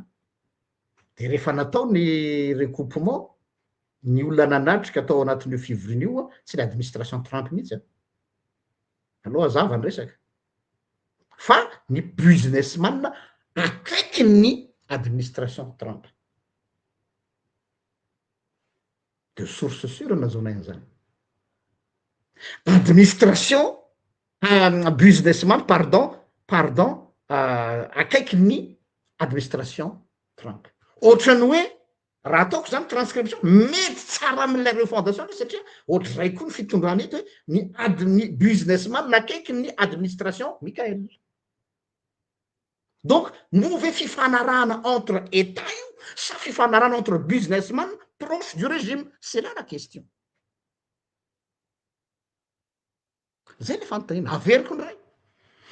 de rehefa natao ny recoupement Ny olona nanatrika tao anatin'io fivoriana io tsy ny administration Trump mihitsy an! Aleo hazava ny resaka. Fa ny businessman akaikin'ny administration Trump. De source sûre nahazoanay an'izany. Administration, businessman pardon, pardon, akaikin'ny administration Trump. Ohatran'ny hoe Raha ataoko zany transcription, mety tsara amin'ilay refondation le satria ohatr'izay koa ny fitondrana eto hoe ny admi- businessman akaiky ny administration Mickaël. Donc moa ve fifanarahana entre Etat io sa fifanarahana entre businessman proche du régime? C'est là la question. Zay le fanontaniana, averiko indray,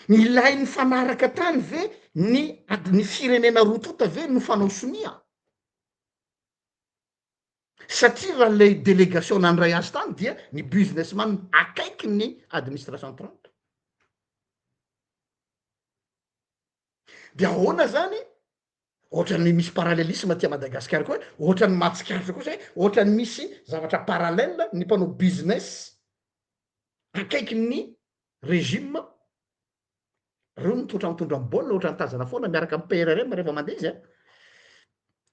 ilay nifanaraka tany ve ny ady ny firenena roa tonta ve no fanao sonia? Satria raha lay délégation nandray azy tany dia ny businessman akaiky ny administration Trump. De ahoana zany? Ohatran'ny misy parallelisme aty Madagasikara koa hoe, ohatran'ny mahatsikaritra kosa hoe ohatran'ny misy zavatra parallèle ny mpanao business akaikin'ny régime, reo mitondra mitondra ny baolina ohatran'ny tazana foana miaraka amin'ny PRRM rehefa mandeha izy an,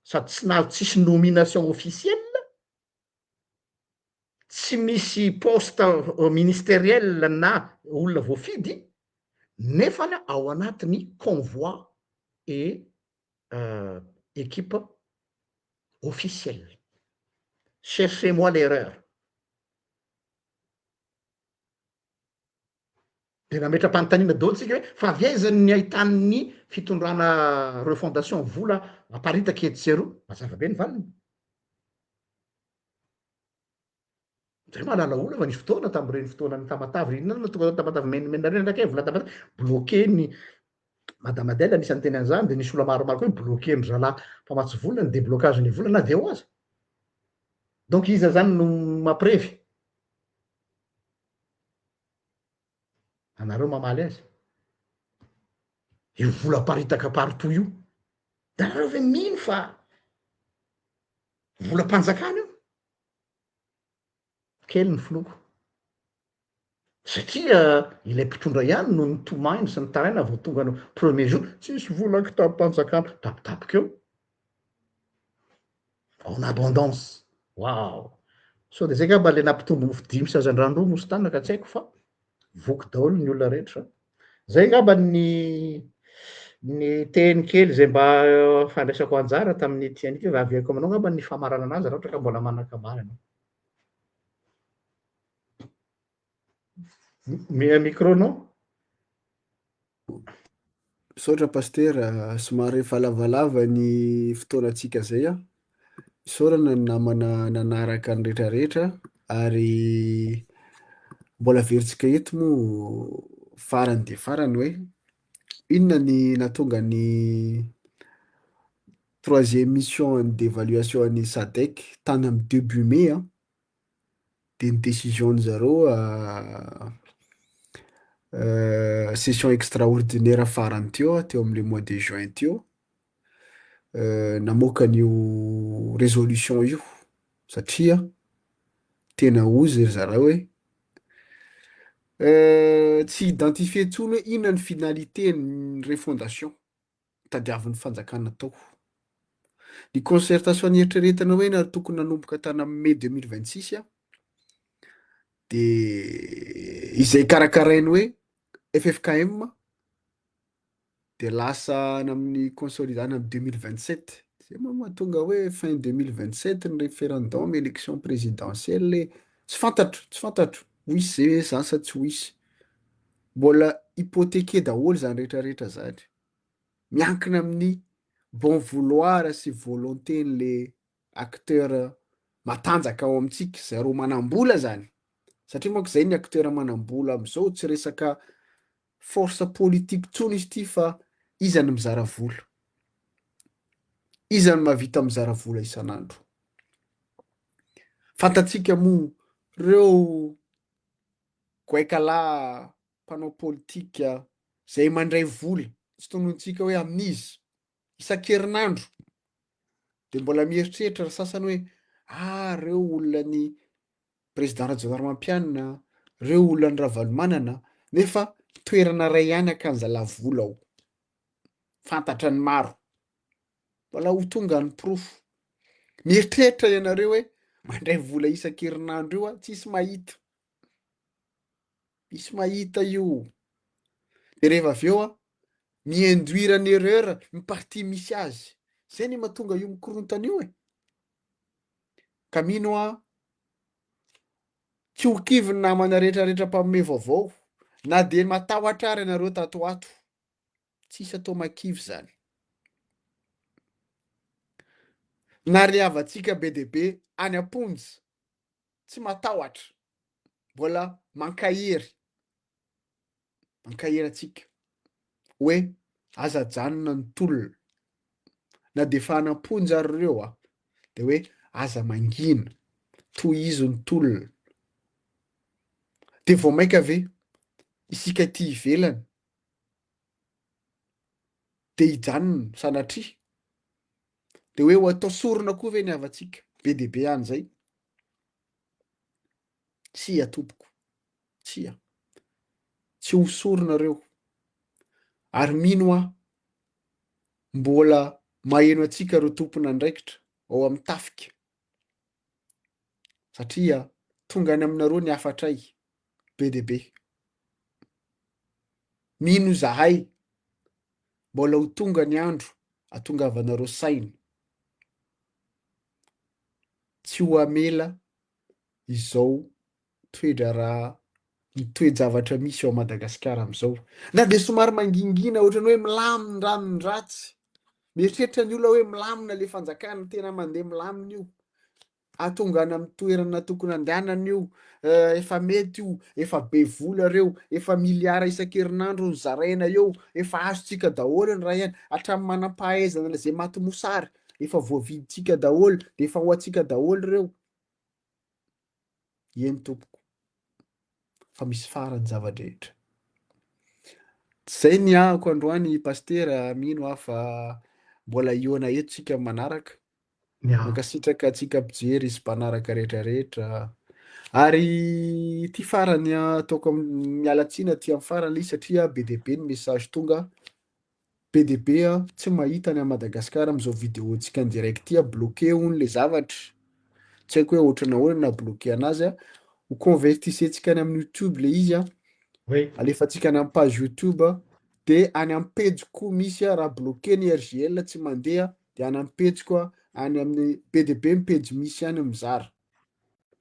sady tsy nahazo tsisy nomination officielle, tsy misy poste ministeriel na olona voafidy nefany ao anatin'ny convoi et equipe officielle. Cherchez moi l'erreur. De nametra-panontaniana daholo tsika hoe fa avy aiza ny ahitan'ny fitondrana refondation vola aparitaka etsy sy eroa? Mazava be ny valiny. Zay mahalala olona fa nisy fotoana tamin'ireny fotoanan'ny Tamatave ireny, inona no tonga tao Tamatave menimenina ireny ndraiky vola Tamatave, bloqué ny Madame Adèle anisan'ny niteny an'izany, dia nisy olona maromaro koa hoe bloqué-ndry zalahy mpamatsy vola ny déblocage ny vola na dia eo aza. Donc iza zany no mampirevy? Anareo mamaly azy. Io vola aparitaka partout io. De anareo ve mino fa volam-panjakana io? Kely ny finoako. Satria ilay mpitondra ihany no nitomany sy nitaraina vao tonga ny premier jour, tsisy vola kitapom-panjakana, tampotampoka eo. En abondance. Waouh! Sao dia zay angamba le nampitombo mofo dimy sy hazandrano roa mosy ka tsy haiko fa voky daholo ny olona rehetra. Zay angamba ny ny teny kely zay mba fandraisako anjara tamin'ity an'ity fa averiko aminao angamba ny famaranana azy raha ohatra ka mbola manan-kabary ianao. Micro-nao. Misaotra Pasitera, somary efa lavalava ny fotoanantsika zay an, isaorana ny namana nanaraka ny retraretra ary mbola averintsika eto moa farany dia farany hoe inona ny nahatonga ny troisième mission d'évaluation an'ny SADC tany amin'ny début mai an. De ny décision-ny zareo session extraordinaire farany teo, teo amle mois de juin teo, namoaka an'io résolution io satria tena hozy ry zareo hoe tsy identifier intsony hoe inona ny finalité ny refondation tadiavin'ny fanjakana atao. Ny concertation nieritreretina hoe na tokony nanomboka tany amin'ny mai 2026 a, de izay karakarainy hoe FFKM de lasa any amin'ny consolida any amin'ny 2027, zay moa mahatonga hoe fin 2027 ny référendum élection présidentielle, tsy fantatro, tsy fantatro ho hisy ve zany sa tsy ho hisy, mbola hypothéqué daholo zany rehetrarehetra zany, miankina amin'ny bon vouloir sy volonté n'le acteur matanjaka ao amintsika, zareo manam-bola zany, satria manko zay ny acteur manam-bola am'izao, tsy resaka force politique tsony izy ity fa iza no mizara vola, iza no mahavita mizara vola isan'andro. Fantatsika moa reo goaikalahy mpanao politika zay mandray vola, tsy tonontsika hoe amin'iza, isan-kerinandro, de mbola mieritreritra ry sasany hoe ah reo olona ny président Rajaonarimampianina, reo olona ny Ravalomanana, nefa toerana ray ihany akanjala vola ao, fantatra ny maro, mbola ho tonga ny porofo. Mieritreritra ianareo hoe mandray vola isan-kerinandro io a, tsisy mahita, misy mahita io. De rehefa avy eo a, mi-induire en erreur ny parti misy azy, zay ny mahatonga io mikorontana io e. Ka mino aho tsy ho kivy ny namana rehetrarehetra mpanome vaovao na de matahotra ary ianareo tato ho ato, tsisy atao makivy zany. Na ry havantsika be dia be any am-ponja tsy matahotra, mbola mankahery, mankahery antsika hoe aza ajanona ny tolona, na dia efa any am-ponja ary ireo a, dia hoe aza mangina, tohizo ny tolona. Dia vao mainka ve isika aty ivelany dia hijanona sanatria? Dia hoe ho atao sorona koa ve ny havantsika be dia be any izay? Tsia tompoko, tsia. Tsy ho sorona ireo. Ary mino aho, mbola maheno antsika ireo tompon'andraikitra ao amin'ny tafika, satria tonga any aminareo ny hafatray be dia be. Mino izahay, mbola ho tonga ny andro atongavanareo saina. Tsy ho hamela izao toe-draharaha, ny toe-javatra misy ao Madagasikara amin'izao. Na dia somary mangingina ohatran'ny hoe milamin-dranon-dratsy. Mieritreritra ny olona hoe milamina ilay fanjakana, tena mandeha milamina io. Hahatonga any amin'ny toerana tokony handehanana io, efa mety io, efa be vola ireo, efa miliara isan-kerinandro no zaraina eo, efa azontsika daholo ny ray any, hatramin'ny manam-pahaizana izay maty mosary, efa voavidintsika daholo, dia efa ho antsika daholo ireo. Eny tompoko, fa misy farany zava-drehetra. Zay ny ahako androany Pasitera, mino aho fa mbola hihaona eto tsika amin'ny manaraka. Mankasitraka antsika mpijery sy mpanaraka rehetra rehetra. Ary ity farany ataoko miala tsiny aty amin'ny farany izy satria be dia be ny message tonga. Be dia be tsy mahita any Madagascar amin'izao vidéo-ntsika en direct ity, bloqué hono le zavatra. Tsy haiko hoe ohatrany ahoana na bloqué anazy. Ho convertissez-ntsika any amin'ny YouTube le izy. Alefantsika any amin'ny page YouTube. Dia any amin'ny pejy koa misy raha bloqué ny RGL tsy mandeha dia any amin'ny pejiko any amin'ny be dia be ny pejy misy any mizara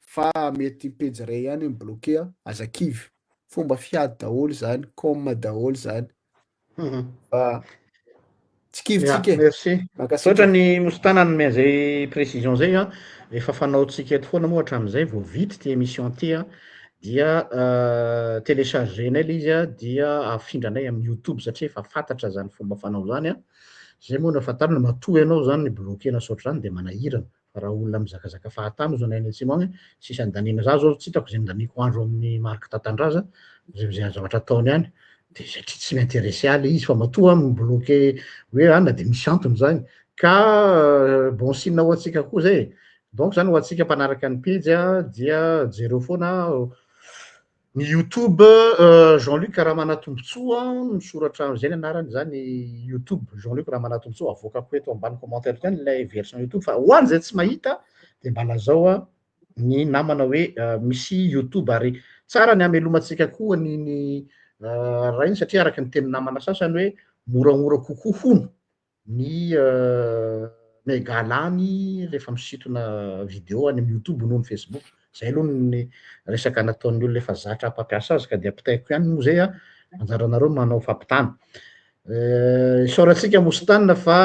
fa mety pejy iray ihany ny bloqué aza kivy fomba fiady daholo zany com daholo zany fa tsy kivy tsika e merci misaotra ny mositana nanome an'izay précision zay a efa fanaontsika eto foana moa hatramin'izay vao vita ity émission ity a dia télécharger-nay ilay izy a dia afindranay amin'ny youtube satria efa fantatra zany fomba fanao zany a Zay moa no ahafantarana, matoa ianao zany ni-bloquer-na sy ohatr'izany dia manahirana. Fa raha olona mizakazaka fahatany ozy anay any atsimo agny, tsisy andaniana, za zao tsy hitako zay andaniako andro amin'ny Marc Tatandraza, zay zay zavatra ataony any, de satria tsy mi-intéresser ahy le izy fa matoa aho mi-bloquer hoe anona de misy antony zany, ka bon signe ho antsika koa zay e, donc zany ho antsika mpanaraka ny pejy a dia jereo foana ny youtube Jean Luc Ramanatombotsoa, misoratra zay ny anarany zany youtube Jean Luc Ramanatombotsoa, avoakako eto ambany commentaire eto ihany lay version youtube fa ho an'izay tsy mahita de mba lazao a ny namana hoe misy youtube ary tsara ny hamelomantsika koa an'iny raha iny satria araky ny tenin'ny namana sasany hoe moramora kokoa hono ny mega lany rehefa misintona vidéo any amy youtube noho ny facebook. Zay aloha ny resaka nataon'ny olona efa zatra mpampiasa azy ka de ampitaiko ihany moa zay a, anjaranareo manao fampitana. Isaorantsika Mostane fa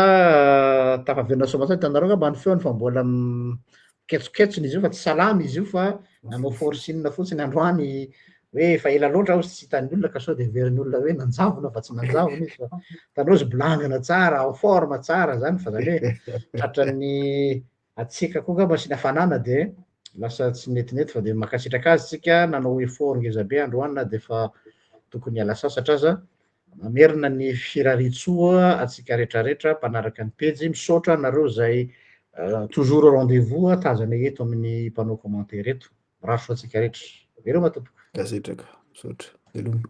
tafaverina soamantsara, hitanareo angamba ny feony fa mbola miketsoketsona izy io fa tsy salama izy io fa nanao forcing fotsiny androany hoe efa ela loatra aho tsy hitan'ny olona ka sao de heverin'ny olona hoe nanjavona fa tsy nanjavona izy fa hitanao izy bolangana tsara, en forme tsara zany fa zany hoe tratran'ny hatsiaka koa angamba sy ny hafanana de lasa tsy netinety fa de mankasitraka azy tsika nanao effort ngeza be androany na de efa tokony hiala sasatra aza. Mamerina ny firaritsoa atsika rehetrarehetra mpanaraka ny pejy, misaotra anareo zay toujours au rendez-vous tazana eto amin'ny mpanao commentaire eto, mirary soa antsika rehetra, veloma tompoko. Kasitraka, misaotra, veloma.